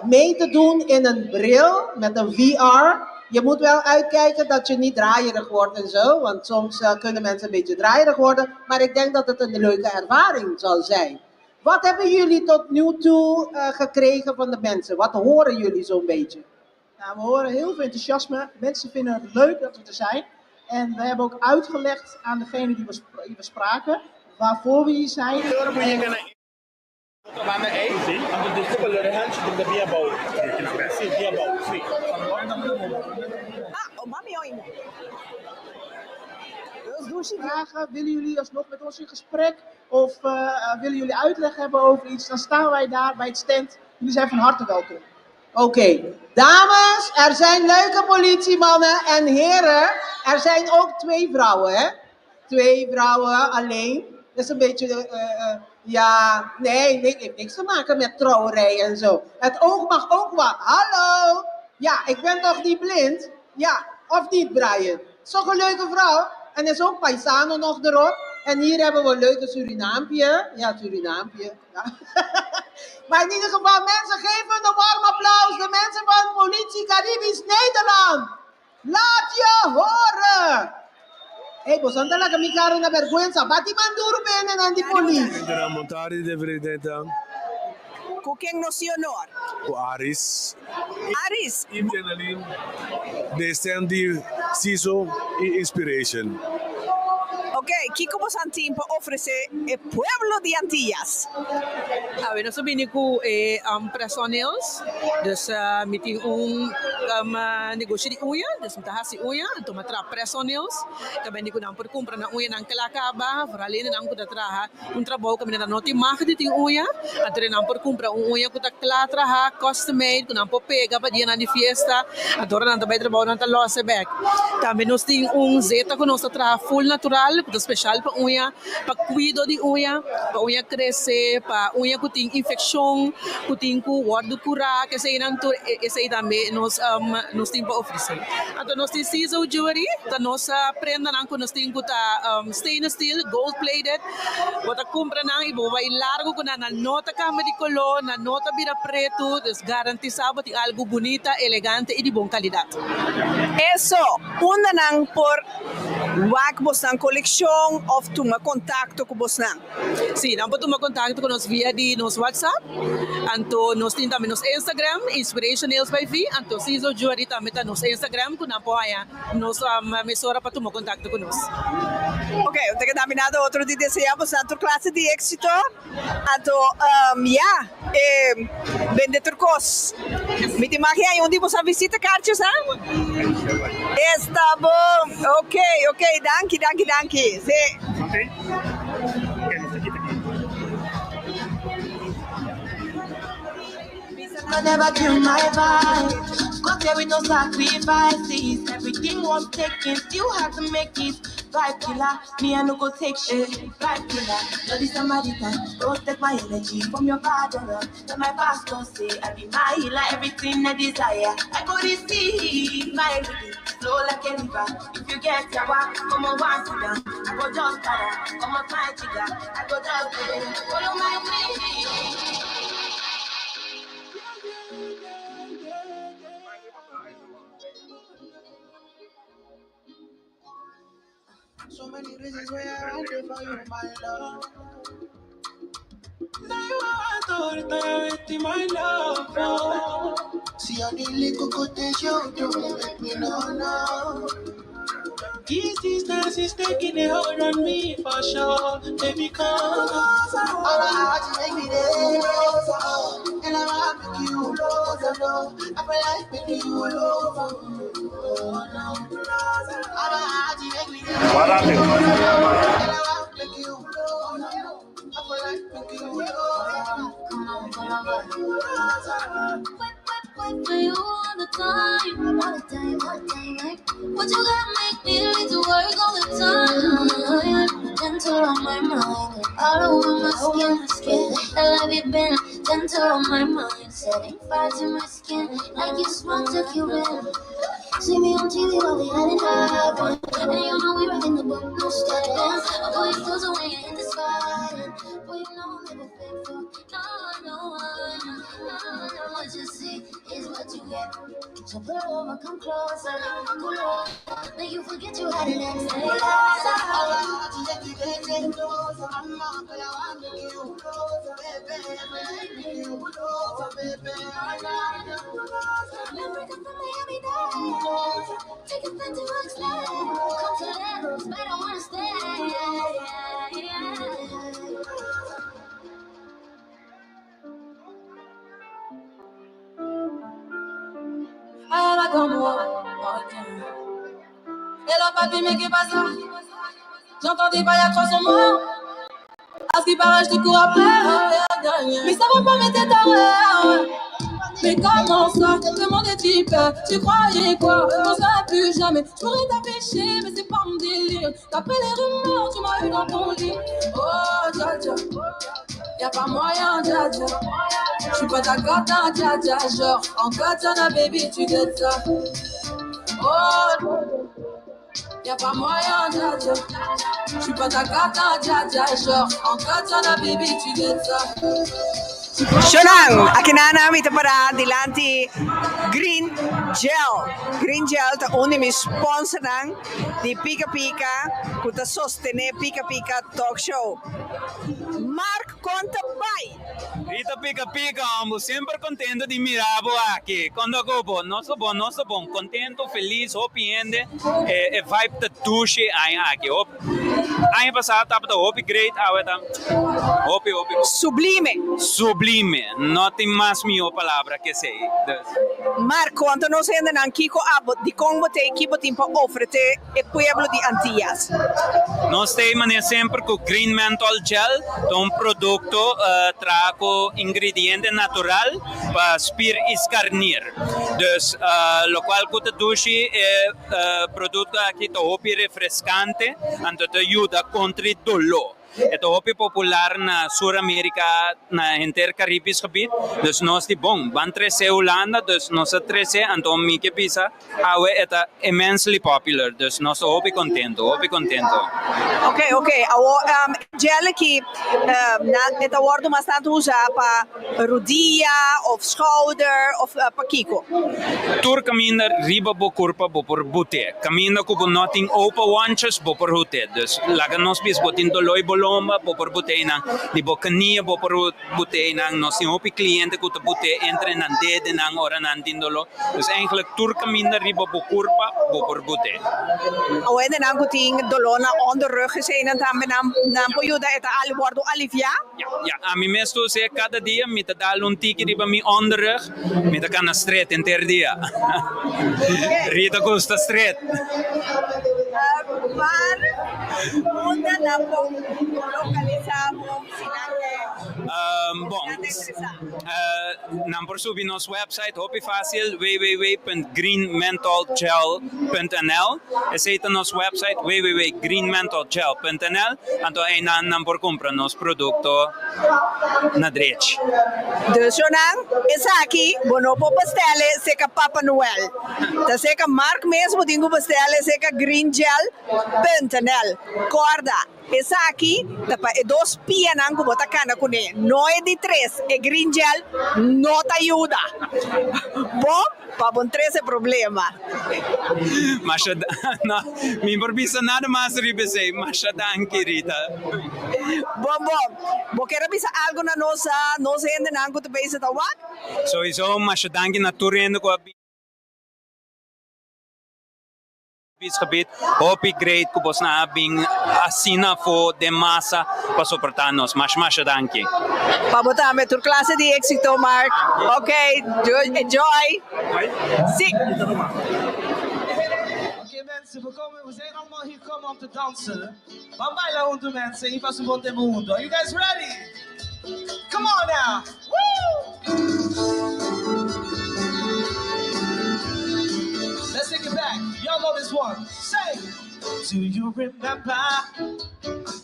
mee te doen in een bril met een VR. Je moet wel uitkijken dat je niet draaierig wordt en zo, want soms kunnen mensen een beetje draaierig worden. Maar ik denk dat het een leuke ervaring zal zijn. Wat hebben jullie tot nu toe gekregen van de mensen? Wat horen jullie zo'n beetje? Nou, we horen heel veel enthousiasme. Mensen vinden het leuk dat we er zijn. En we hebben ook uitgelegd aan degene die we spraken, waarvoor we hier zijn. Vragen, willen jullie alsnog met ons in gesprek? Of willen jullie uitleg hebben over iets? Dan staan wij daar bij het stand. Jullie zijn van harte welkom. Oké, dames, er zijn leuke politiemannen en heren. Er zijn ook 2 vrouwen, hè? 2 vrouwen alleen. Dat is een beetje, ja, nee, nee, heeft niks te maken met trouwerij en zo. Het oog mag ook wat. Hallo! Ja, ik ben toch niet blind? Ja, of niet, Brian? Zo'n leuke vrouw. En er is ook Paisano nog erop. En hier hebben we een leuke Surinaampje. Ja, Surinaampje. Ja. Maar in ieder geval, mensen, geven een warm applaus. De mensen van Politie Caribisch Nederland. Laat je horen. Hé, hey, vos anda la mi cara una vergüenza. Bati manduro bene nan di police. De montari de veredeta. Con quién nos dio honor? Con Aris. Aris. Adrenaline. De Sandy, Siso y Inspiration. Ok, Kiko Bosantín ofrece el pueblo de Antillas. A ver, nos vini ku personeels. Dus mi tin un negocio di uña, dus mi ta hasi uña, anto mi tra personeels. Ka ben di ku nan por kumpra na uña nan kla kaba, vooral ene nan ku ta traha un trabou ka mi nan no tin mag di tin uña, anto nan por kumpra un uña ku ta kla traha, custom made, ku nan por pega pa dia nan di fiesta, anto ora nan ta bai trabou nan ta lose bek. Tambe nos tin un zeta ku nos ta traha full natural, ku ta special pa uña, pa cuido di uña, pa uña crece, pa uña ku tin infección, ku tin ku wordo cura, que sei nan tur, e sei tambe nos tin pa ofrecer. Anto nos tin Siso Jewelry, ta nos prenda nan ku nos tin ku ta stainless steel, gold plated, bo ta kumpra nan i bo bai largo ku nan, nan no ta kambia di color, nan no ta bira preto, dus garantisa bo tin algo bonita, elegante i di bon calidad. Eso, unda nan por wak bosnan colección of tuma contacto ku bosnan? Sí, nan por tuma contacto ku nos via di nos WhatsApp, anto nos tin tambe nos Instagram, Inspiration Nails by V, anto Siso Jewelry tambe ta nos Instagram, ku nan por haya nos mesora pa tuma contacto ku nos. Ok, te keda nada otro di deseamos tanto clase di éxito, anto ja, bende turcos. Mi te imagina hay un tipo sa visita kaartjes, hè? Está bom. Ok, ok, danki, danki, danki. Sí. I never kill my vibe. Cause there with no sacrifices. Everything was taken, still had to make it. Vibe killer, me I no go take shit. Vibe killer, bloody Samaritan. Don't take my energy from your bad aura. Tell my pastor say I be my healer, everything I desire. I go receive my everything, flow like a river. If you get yawa, come on, one sit down. I go just para, come on, my jigger. I go just follow my dream. So many reasons why I want it for you, my love. Now you are authority, my love. Oh. See all the little good things you do, make me know now. This distance is taking a hold on me for sure. Baby, come. All I want to make me dance, and I want to make you love, I feel like making you love. Oh, no. All I want to make me dance, and I want to make you love. I feel like making you love. Come on, come on, Wait, wait, wait for you all the time, all the time, all the time. Like, what you gotta make me need to work all the time? Gentle on my mind, all over my skin, skin. I love you been gentle on my mind, setting fire to my skin like you smoked a Cuban. See me on TV while we had it happen, and you know we rockin' the boat, no stepping. I pull you closer when you hit the spot, and boy you know I'm never faithful. No, no one, no, no. What you see is what you get. So pull over, come closer, pull over. Make you forget you had an ex. All I want to make me dance, I'm not gonna want to make you love, baby. I feel like making you love, baby. I love you. Africa from Miami Dade. Take a flight to Oxnard. Come to Lagos, but I wanna stay. Yeah, yeah. Ahora como ok. Et la papi, mais qu'est pas ça? J'entends des bails à 300 morts. À ce qui paraît, je te cours après. Mais ça va pas, mais t'es taré. Mais comment ça? Demandez type, tu croyais quoi? On serait plus jamais. Je pourrais t'afficher, mais c'est pas mon délire. D'après les rumeurs, tu m'as eu dans ton lit. Oh, dja dja. Y'a pas moyen, dja dja. J'suis pas ta cata, dja dja. Genre, en katana, baby, tu dettes ça. Oh, y'a pas moyen, dja dja. J'suis pas ta cata, dja dja. Genre, en katana, baby, tu dettes ça. Shonan, akinan mi ta para dilanti Green Gel. Green Gel ta un di mi sponsornan di Pika Pika ku ta sostené Pika Pika Talk Show. Mark kon ta bai? Rita Pika Pika hombo, semper contento di mira bo aki. Con ta cu bo? Nos ta bon, nos ta bon. Contento, feliz, hopi hende. E e vibe ta dushi aña aki. Hop aña pasa tabata hopi great, awe ta hopi hopi bon. Sublime. Sublime. No tin mas miho palabra ke esey. Dus. Mark, konta nos hendenan kiko abo, dikon bo ta ei, ki bo tin pa ofrete e pueblo di Antillas? Nos ta ei manera semper ku Green Menthol Gel ta un produkto traha ku ingrediente natural pa spier i skarnir. Dus lokual ku ta dushi e produkto aki ta hopi refreskante anto ta yuda kontra e doló. E ta hopi popular na Sur Amerika, na henter Caribisch gebied. Dus nos di bon, ban trese Hulanda, dus nos a trese, anto mi ke bisa awe e ta immensely popular, dus nos ta hopi contento, hopi contento. Ok, ok. Awor e gel aki na e ta wordo mas tanto usa pa rudia of schouder of pa kiko? Tur kaminda riba bo kurpa bo por but'é. Kaminda ku bo no tin opa wanches bo por hut'é. Dus laga nos bisa bo tin doló i bo lomba bo por but'é einan. Di bo knia bo por but'é einan. Nos tin hopi kliente ku ta but'é entre nan dedenan ora nan tin doló. Dus eigenlijk tur kaminda riba bo kurpa bo por but'é. Awendenan ku tin doló na onderrug eseinan tambe nan nan por yuda e ta wòrdu aliviá? Ya, ya. Ami mes ta us'é kada dia. Mi ta dal un tiki riba mi onderrug. Mi ta kana stret henter dia. Rita gusta stret. Waar unda nan por localisa bo si nan ke? Bon, nan por subi nos website hopi fácil www.greenmentholgel.nl Esei ta nos website www.greenmentholgel.nl Anto einan nan por kumpra nos produkto na drechi. Dus yonan, esaki bo no por bestèl e seka Papa Noel. Ta seka Mark mes bo tin ku bestèl e seka greengel.nl. Kòrda, esaki ta pa e dos pianan ku bo ta kana kuné, no e di tres. E green gel no ta yuda bo pa bo trese problema. Masha no, mi por bisa nada mas riba esei. Masha danki, Rita. Bon bon. Bo kier a bisa algu na nos nos hendenan ku ta bezig ta wak? Souiso masha danki na tur hende ku a bini. Gebied hopi great ku bosnan a bin asina afó den masa pa soportá nos. Masha masha danki. Pa bo tambe tur klase di éxito Mark. Ok, enjoy. Si. Oké mensen, we komen, we zijn allemaal hier gekomen om te dansen. Ban baila huntu mensen, y pasa un bon tempo huntu. Are you guys ready? Come on now! Woo! Let's take it back. Y'all know this one. Say, do you remember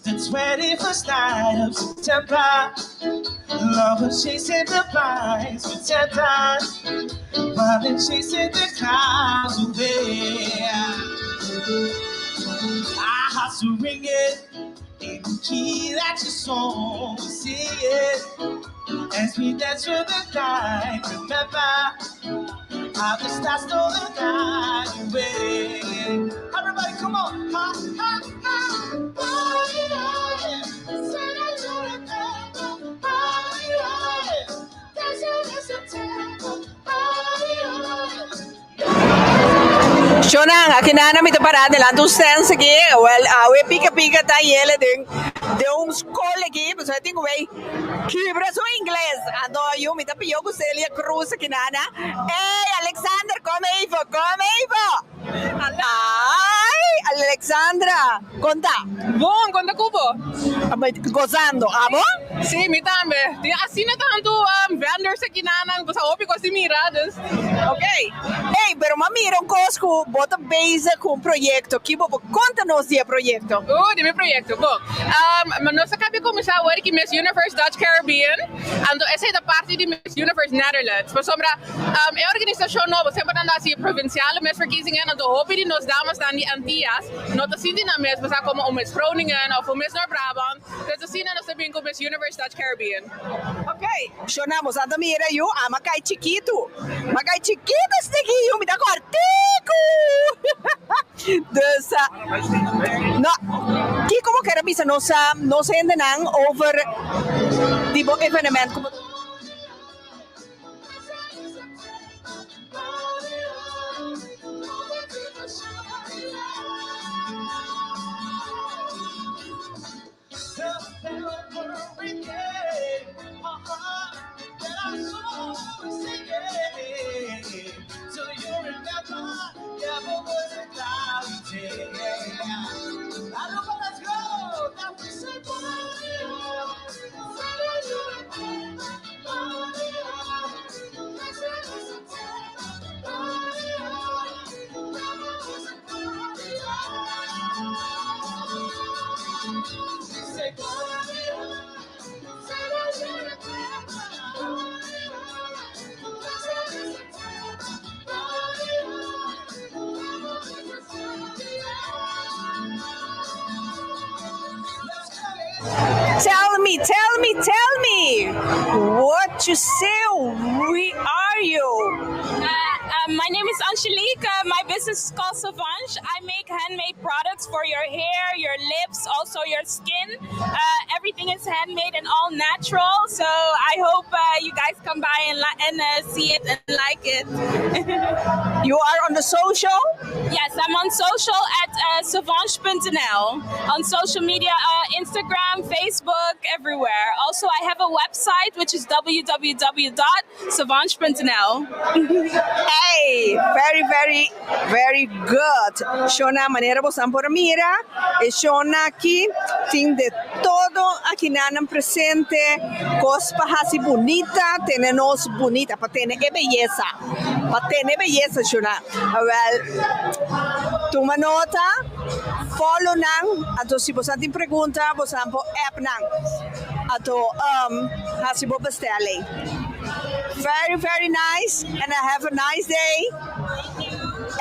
the 21st night of September? Love was chasing the vines with tenders, while they're chasing the clouds away. Our hearts were ringing in the key that your song was singing as we dance through the night. Remember how the stars stole the night away. Everybody, come on! Ha ha ha! Oh, yeah. Shonnan, aki nana mi ta pará delante un stèns aki. Wèl, awe pika pika ta yele den den un skol aki, pasobra e tin ku bay kibra su ingles. Anto yu mi ta pidió ku Celia Cruz aki nana. Ey, Alexander, kom even, kom even! Ay, Alexandra, kon ta? Bon, kon ta ku bo? Gozando, abo? Sí, mi tambe. Tin asina tantu vendors aki nanan, bo sa hopi kos di mira, dus. Ok. Ey, pero m'a mira un kos ku bo ta bezig ku un proyekto. Ki bo por konta nos di e proyekto? Uh, di mi proyekto. Bon, nos a kabia kuminsá awor ki Miss Universe Dutch Caribbean, anto esei ta parti di Miss Universe Netherlands, pasobra E organisashon nobo semper nan ta hasi e provinsiale Miss Verkiezingen, anto hopi di nos damasnan di Antias no ta sinti nan mes pasá komo un Miss Groningen òf un Miss Noord-Brabant, dus asina nos ta bin ku Miss Universe Dutch Caribbean. Ok, shona bo sa ta mira yu, a ma kai chikitu, ma kai chikitu stiki yu, mi ta kòrtiku. Dus, no, kiko bo ker a bisa nos nos hendenan over di bo evenement ku bo. Tell me, tell me, tell me what you say, we are you? Uh, uh, my name is Angelique. Uh, my business is called Savange. I make handmade products for your hair, your lips, also your skin. Uh, everything is handmade and all natural. So I hope uh, you guys come by and, and uh, see it and like it. you are on the social? Yes, I'm on social at uh, savange.nl. On social media, uh, Instagram, Facebook, everywhere. Also, I have a website which is www.savange.nl. Hey, very very very good. Shona manera bosan por a mira e shona aki tin de todo aki nan presente kos pa hasi bunita tene nos bunita pa tene e beyesa pa tene e beyesa shona. Awel tuma nota follow nan anto si bosan tin pregunta bosan por app nan anto hasi bo bestelling. Very very nice and I have a nice day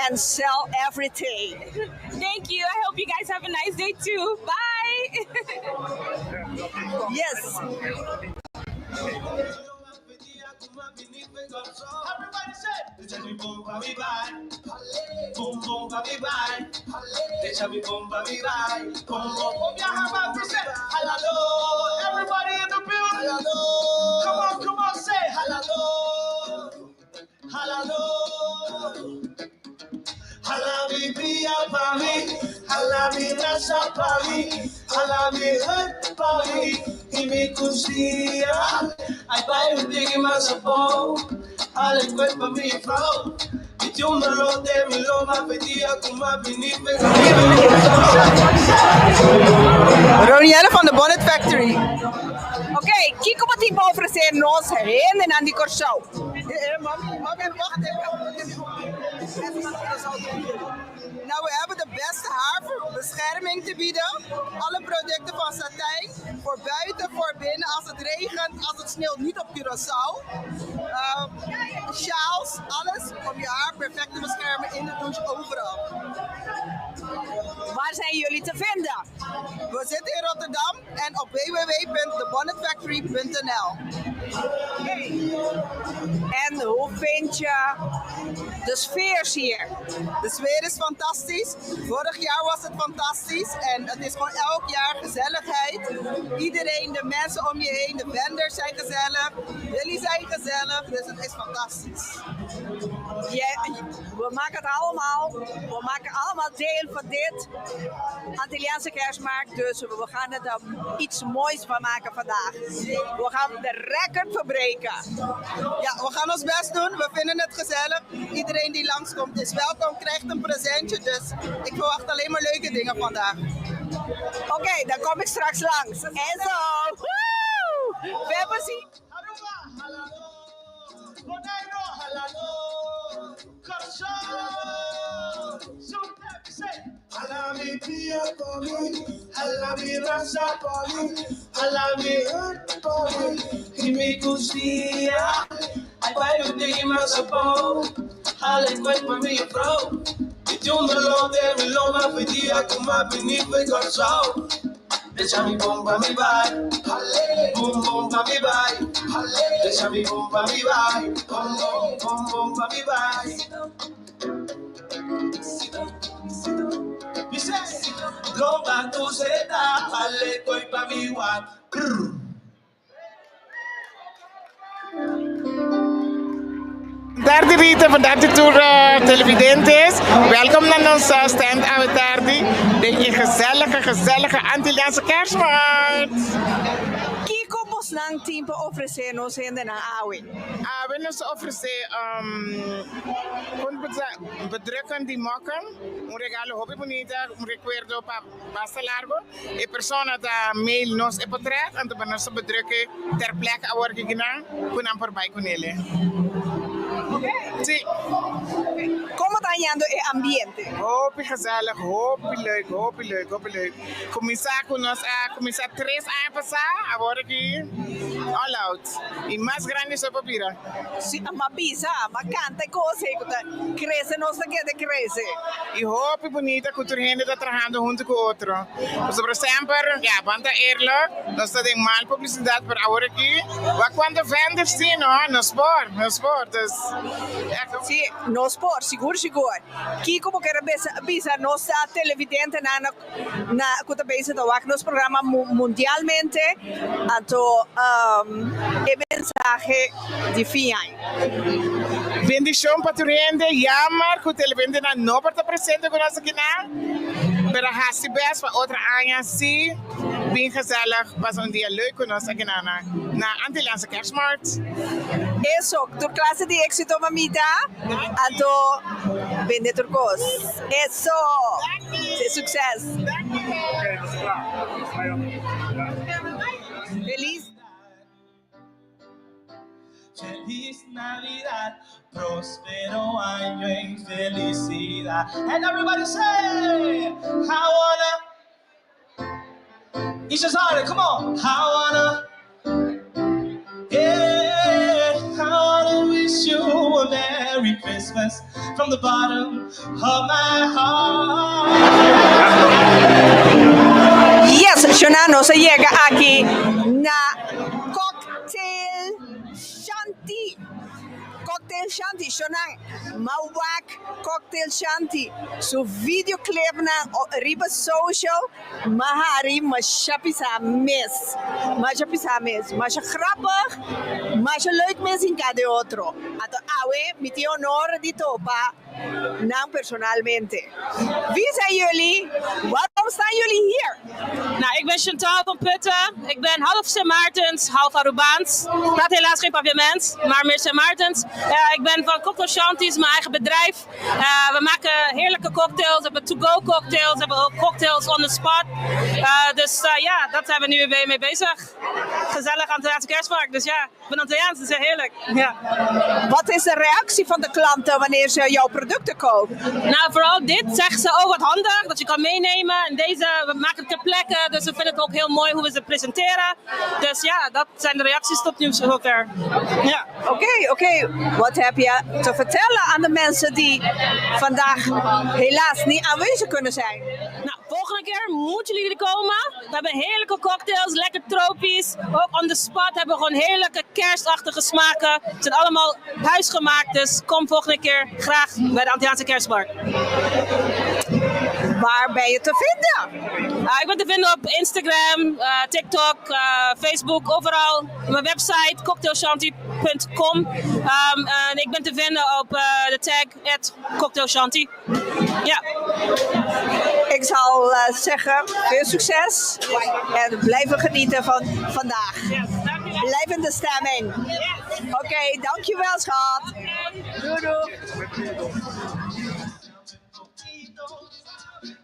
and sell everything. Thank you. I hope you guys have a nice day too. Bye. Yes. Ronielle van de Bonnet Factory. Ok, kiko bo tin pa ofresé nos hendenan di Kòrsou? Nou, we hebben de beste haarbescherming te bieden. Alle producten van satijn. Voor buiten, voor binnen, als het regent, als het sneeuwt, niet op Curaçao. Ehm, sjaals, alles om je haar perfect te beschermen in de douche, overal. Waar zijn jullie te vinden? We zitten in Rotterdam en op www.thebonnetfactory.nl. En hoe vind je de sfeer hier? De sfeer is fantastisch. Vorig jaar was het fantastisch en het is gewoon elk jaar gezelligheid. Iedereen, de mensen om je heen, de vendors zijn gezellig. Jullie zijn gezellig, dus het is fantastisch. we maken het allemaal. We maken allemaal deel van dit Antilliaanse kerstmarkt. Dus we gaan er iets moois van maken vandaag. We gaan de record verbreken. Ja, we gaan ons best doen. We vinden het gezellig. Iedereen die langskomt is welkom, krijgt een presentje. Dus ik verwacht alleen maar leuke dingen vandaag. Oké, dan kom ik straks langs. En zo. Woe! Veel plezier. Tardi Rita, bon tardi tur televidentes. Welkom na nos stand awe tardi den e gezellige, gezellige Antilliaanse kerstmarkt. Kiko bosnan tin pa ofresé nos hendenan awe? Awe nos ta ofresé kon bedrukken di mokken, un regalo hopi bunita, un rekuerdo pa basta largo. E persona ta mail nos e potret, anto pa nos ta bedrukke ter plekke awor kikinan ku nan por bai kunele. Si. Komo ta hañando e ambiente? Hopi gezellig, hopi leuk, hopi leuk, hopi leuk. Kuminsá ku nos a kuminsá tres aña pasá, awor aki all out. I mas grandi so por bira. Si, m'a bisa, m'a kanta e kos ei ku ta krese nos ta keda krese. I hopi bunita ku tur hende ta trahando huntu ku otro. Pasobra semper, ya, ban ta eerlijk, nos ta den mal publisidat, pero awor aki wak kuantu vendors tin, no, nos por, nos por, dus echt. Si, nos por, sigur sigur. Kiko bo ker a bisa nos televidentenan na na ku ta bezig ta wak nos programa mundialmente anto e mensahe di fin aña. Bendishon pa tur hende, jammer ku televidentenan no por ta presente ku nos akinan, pero hasi bes pa otro aña si bin gezellig pasa un dia leuk ku nos akinan. Na Antilliaanse Kerstmarkt. Eso, tur clase di exito mamita, anto bende tur cos. Eso! Succes! Feliz. Feliz Navidad, próspero año y felicidad. And everybody say, I wanna. Ietsjes harder, come on. I wanna. Yeah, I wanna wish you a Merry Christmas from the bottom of my heart. Yes, Shona, nos a yega aki na Cocktail Shanti. Cocktail Shanti, Shonan, m'a wak Cocktail Shanti su videoclipnan riba social, m'a hari masha pisa mes, masha pisa mes, masha grappig, masha leuk mes hinca den otro. Anto awe mi tin honor di topa nan personalmente. Wie zijn jullie? Waarom staan jullie hier? Nou, ik ben Chantal van Putten. Ik ben half Sint Maartens, half Arubaans. Ik praat helaas geen Papiaments, maar meer Sint Maartens. Ik ben van Cocktail Shanties, mijn eigen bedrijf. We maken heerlijke cocktails, we hebben to-go cocktails, we hebben ook cocktails on the spot. Dus ja, dat zijn we nu weer mee bezig. Gezellig Antilliaanse kerstmarkt, dus ja, ik ben Antilliaans, dat is heerlijk. Ja. Wat is de reactie van de klanten wanneer ze jouw producten kopen? Nou, vooral dit zeggen ze ook wat handig, dat je kan meenemen. En deze, we maken het ter plekke, dus we vinden het ook heel mooi hoe we ze presenteren. Dus ja, dat zijn de reacties tot nu zover. Ja. Oké. Wat heb je te vertellen aan de mensen die vandaag helaas niet aanwezig kunnen zijn? Nou, volgende keer moeten jullie er komen. We hebben heerlijke cocktails, lekker tropisch. Ook on the spot hebben we gewoon heerlijke kerstachtige smaken. Het zijn allemaal huisgemaakt, dus kom volgende keer graag bij de Antilliaanse Kerstmarkt. Waar ben je te vinden? Ik ben te vinden op Instagram, TikTok, Facebook, overal. Mijn website cocktailshanti.com. En ik ben te vinden op de tag @cocktailshanti. Ja. Ik zal zeggen, veel succes en blijven genieten van vandaag. Blijf in de stemming. Oké, dankjewel schat. Doei doei.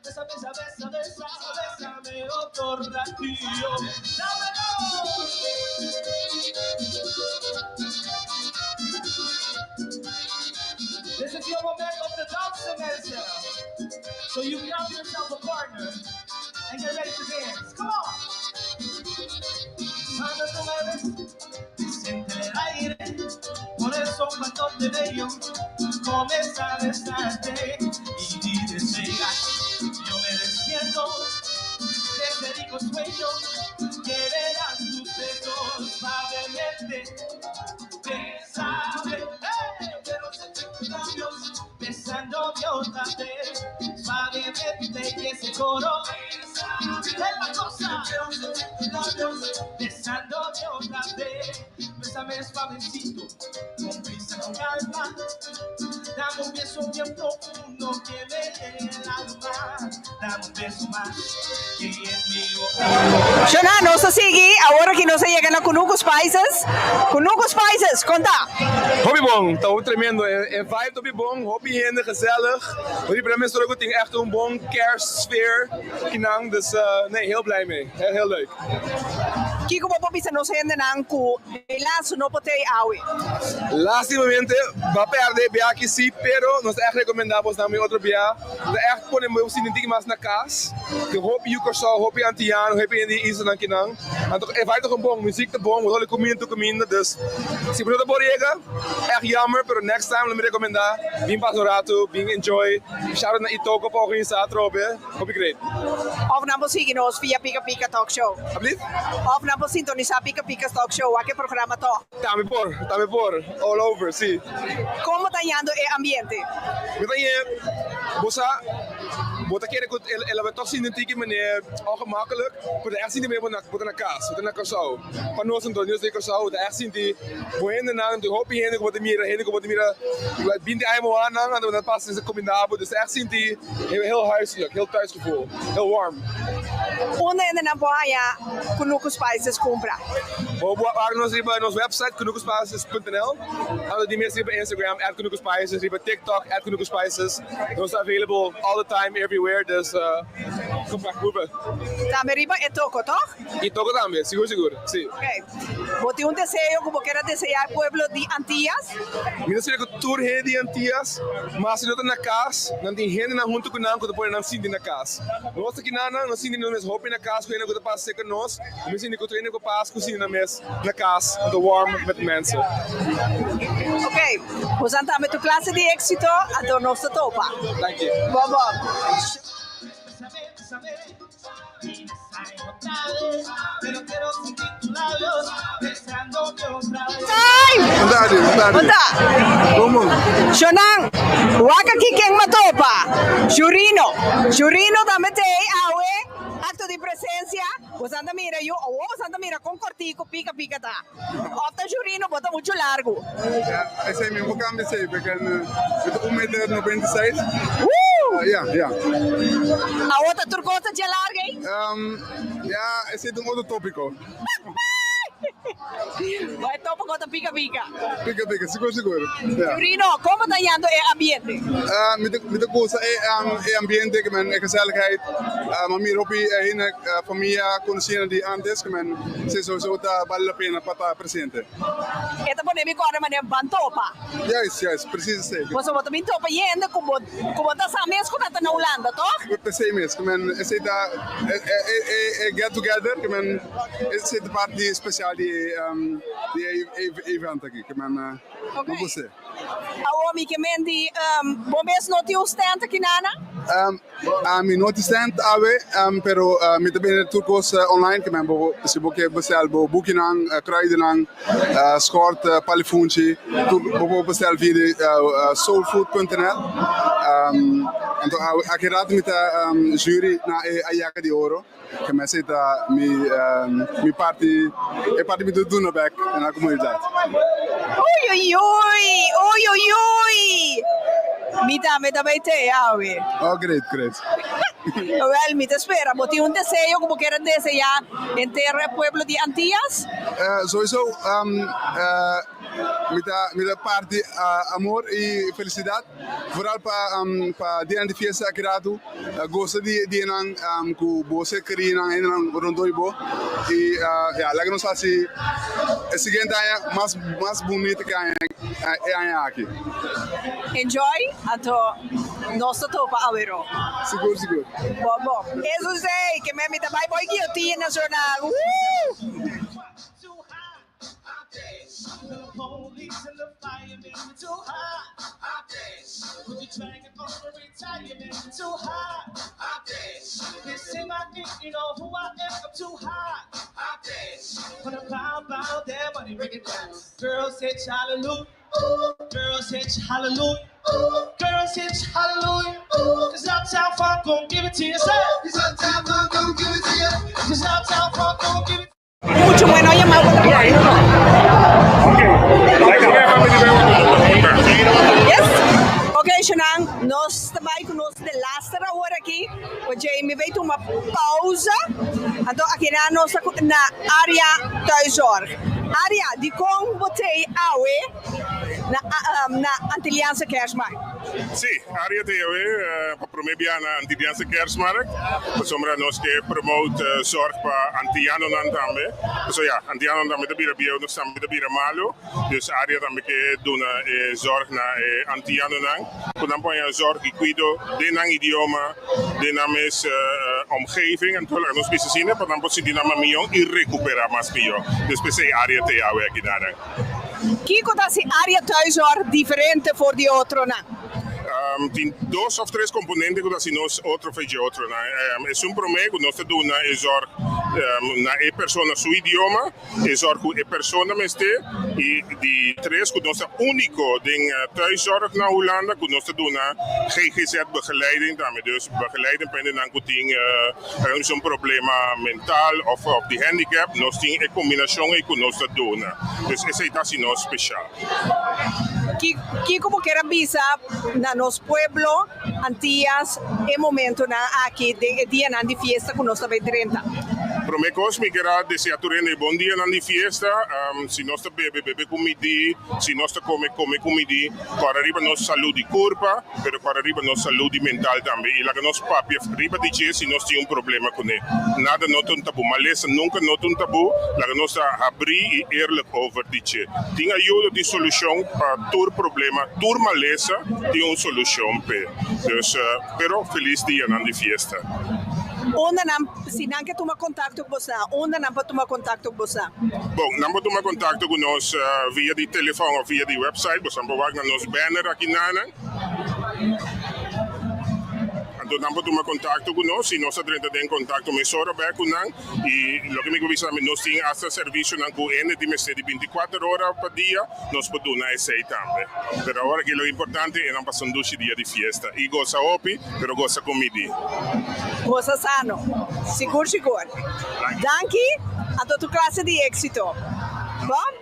Besa, besa, besa, besa, bésame otro ratillo. Dámelo. This is your moment om te dansen, mensen. So you grab yourself a partner and get ready to dance. Come on. Cuando tú me ves, siente el aire. Por eso cuando te veo, comienza a besarte y deseas. Yo me despierto de ese rico sueño que verás tus besos suavemente. Bésame, hey, quiero sentir tus labios besándome otra vez, suavemente y ese coro. Es la cosa, quiero sentir tus labios besándome otra vez. Bésame suavecito, con prisa, con calma. Dame un beso bien profundo que me llene el alma. Dame un beso más que en mi boca. Shona, nos a sigui, awor aki nos a yega na Kunuku Spices. Kunuku Spices, konta! Hopi bon, ta tremendo. E vibe hopi bon, hopi hende gezellig. Hopi premisso ook tin echt een bon kerstsfeer. Kinang, dus nee, heel blij mee. Heel, heel leuk. Kiko bo por bisa nos hendenan ku helaas no por tei awe? Lastimamente, bo a perde biaha si, pero nos echt recomendamos na mi otro biaha. Ta echt pone bo sinti mas na kas. Ku hopi yu Kòrsou, hopi Antiano, hopi hende islanan kinan. Anto e vibe ta bon, muziek ta bon, hopi kuminda tur kuminda, dus si bo no por yega, echt jammer, pero next time lo mi rekomendá, bin pasa un ratu, bin enjoy. Shout out na Itoko pa organisá trobe, hopi great. Of nan por sigui nos via Pika Pika Talk Show. Alsjeblieft? Of nan por sintonisá Pika Pika Talk Show, wak e programa toch? Tambe por, all over, si. Kon ta yendo e ambiente? Mi ta bo sa, bo ta kere ku el a toch sinti ku meneer ongemakkelijk, pero echt sinti bo na bo na kas, bo na Kòrsou. Pa nos anto, nos di Kòrsou, ta echt sinti bo hendenan, di hopi hende ku bo ta mira, hende ku bo ta mira 20 aña mo nan, anto nan pasa se kombinabo, dus echt sinti heel, heel huiselijk, heel thuisgevoel, heel warm. Unda hendenan por haña Kunuku Spices kumpra? Bo por wak nos riba nos website kunukuspices.nl, anto di mes riba Instagram at kunukuspices, riba TikTok at kunukuspices. Nos ta available all the time everywhere, dus kumpra kumpra. Tambe riba e toko, toch? E toko tambe, sigur sigur, si. Ok. Bo tin un deseo ku bo kier a deseá e pueblo di Antias? Mi ta spera ku tur hende di Antias, mas si no ta na kas, nan tin hendenan huntu ku nan ku ta pone nan sinti na kas. Nos ta kinanan, nos sinti nos mes hopi na kas ku hende ku ta pasa serka nos, mi sinti ku tur hende ku pasa ku sinti nan mes na kas, nan ta warm met mensen. Ok, bosan tambe tur klase di éksito, anto nos ta topa. Danki. Bon bon. Shonan, wak aki ken m'a topa, Shurino. Shurino tambe ta ei awe, acto di presencia. Bosan ta mira yu, awor bosan ta mira con cortico pica pica ta. Of ta Shurino bo ta mucho largo. Ya, esei mi por cambia esei, porque mi ta un meter 96. Woo! Ya, ya. Awor ta tur cos ta dje largo ei? Ya, esei ta un otro topico. Bo e topico ta pica pica. Pica pica, sigur sigur. Ya. Shurino, como ta yando e ambiente? Mi ta mi ta gusta e e ambiente, ke men e gezelligheid. Mi a mira hopi hende, famia, conocinan di antes, ke men Si sowieso ta bale la pena pa ta presente. E ta pone mi kòrda manera ban topa. Juist, juist, precies esei. Pasobra bo ta bin topa yende ku bo ku bo ta sa mes ku nan ta na Hulanda, tòg? P'esei mes, ke men esei ta e e e e get together, ke men esei ta parti spesial di e di e event aki, ke men no gust'é. Awor mi ke men di bo mes no tin un stand aki nana? Mi no tin stand awe, pero mi ta bende tur kos online, ke men bo si bo ke bestel bo bukinan, kruidennan, skort, palifunchi, tur bo por bestel via di soulfood.nl. Anto aki rato mi ta jury na e Ayaka di Oro. Ke mester ta mi mi parti e parti mi ta duna bek na komunidat. Ui ui ui ui ui ui mi tambe ta bay te awe. Oh great great. Wel mi ta spera bo tin un deseo ku bo kier a desea henter e pueblo di Antias? Sowieso mi ta mi ta parti amor i felisidat. Vooral pa pa dianan di fiesta aki ratu gosa di e dianan ku bo ser kerinan hendenan rondó di bo i ya laga nos hasi e siguiente aña mas mas bunita ke aña e aña aki. Enjoy anto nos ta topa awero. Sigur sigur. Bon bon. Eso esei ke mi ta bai boy guillotina nacional. Woo! Mucho bueno llamado contra Yes. Ok, Shanan, nos ta bai ku nos de laster awor aki. Oye, mi bai tuma pausa. Anto aki na nos ta na area thuiszorg. Area, dikon bo tei awe na na Antilliaanse Kerstmarkt? Sí, area tei awe pa prome bia na Antilliaanse Kerstmarkt, pasobra nos ke promote zorg pa Antillanonan tambe. Pasobra ya, Antillanonan tambe ta bira bieu, nos tambe ta bira malu. Dus area tambe ke duna e zorg na e Antillanonan, ku nan por haña zorg i kuido den nan idioma, den nan mes omgeving. Anto laga nos bisa asina pa nan por sinti nan mas miyon i rekupera mas miyon. Dus p'esei area tei awe aki nanan. Kiko ta hasi área thuiszorg diferente for di otronan? Tin dos òf tres komponente ku ta hasi nos otro for dje otronan. Esun promé ku nos ta duna e zòrg na e persona su idioma, e zòrg ku e persona mester, i di tres ku nos ta úniko den thuiszorg na Hulanda ku nos ta duna GGZ begeleiding tambe. Dus begeleiding pa hendenan ku tin un problema mental of di handicap, nos tin e combinacion ey cu nos ta duna. Dus esey ta haci nos special. Kiko bo kier a bisa na nos pueblo Antias e momentonan aki den e dianan di fiesta ku nos ta bay drenta? Prome kos mi kier a desea tur hende bon dianan di fiesta. Si nos ta bebe, bebe ku midí. Si nos ta kome, kome ku midí. Kòrda riba nos salú di kurpa, pero kòrda riba nos salú di mental tambe. I laga nos papia riba di dje si nos tin un problema kuné. Nada no ta un tabú. Malesa nunka no ta un tabú. Laga nos ta habrí i eerlijk over di dje. Tin ayudo, tin solushon pa tur problema, tur malesa tin un solushon p'e. Dus, pero felis dianan di fiesta. Unda nan, si nan ke tuma kontakto ku boso, unda nan por tuma kontakto ku boso? Bon, nan por tuma kontakto ku nos via di telefòn òf via di wèpsait. Boso por wak na nos banner aki nanan. Anto nan por tuma kontakto ku nos i nos ta drenta den kontakto mesora bèk ku nan. I loke mi ku bisa tambe, nos tin asta servisionan ku hende tin mester di binti kuater ora pa dia, nos por duna esei tambe. Pero awor aki lo importante e nan pasa un dushi dia di fiesta i gosa hopi, pero gosa ku midí. Gosa sano, sigur sigur. Danki, anto tur klase di éksito. Bon.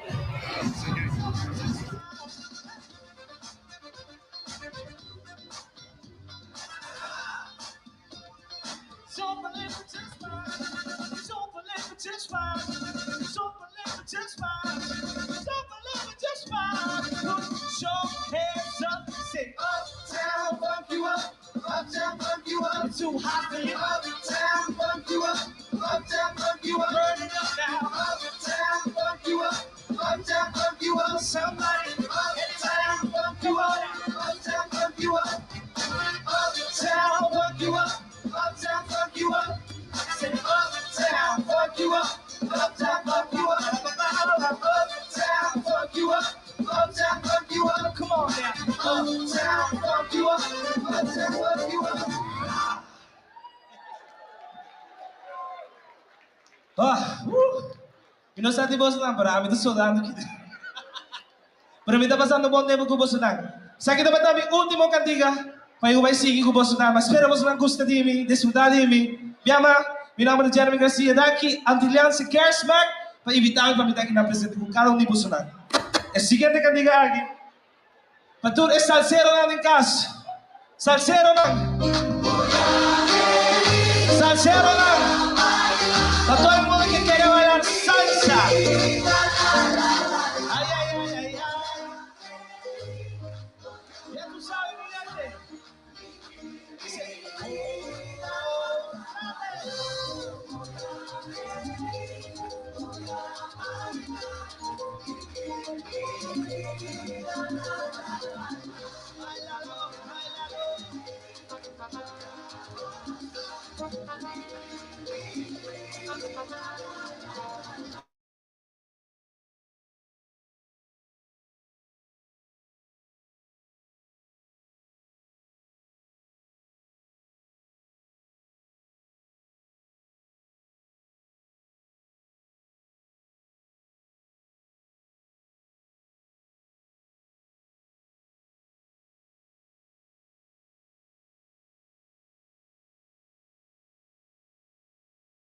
Ah, uh. Mi no sa di bosonan, pero ami ta sodando aki. Pero mi ta pasando bon tempu ku bosonan. Esaki tabata mi último kantiga pa yu bai sigui ku bosonan. Ma spera bosonan gusta di mi, disfrutá di mi. Biama, mi nòmber ta Jeremy Garcia. Danki Antilliaanse Kerstmarkt pa invitá mi pa mi ta aki nan presente ku kada un di bosonan. E siguiente kantiga aki pa tur e salseronan den kas. Salseronan! Salseronan!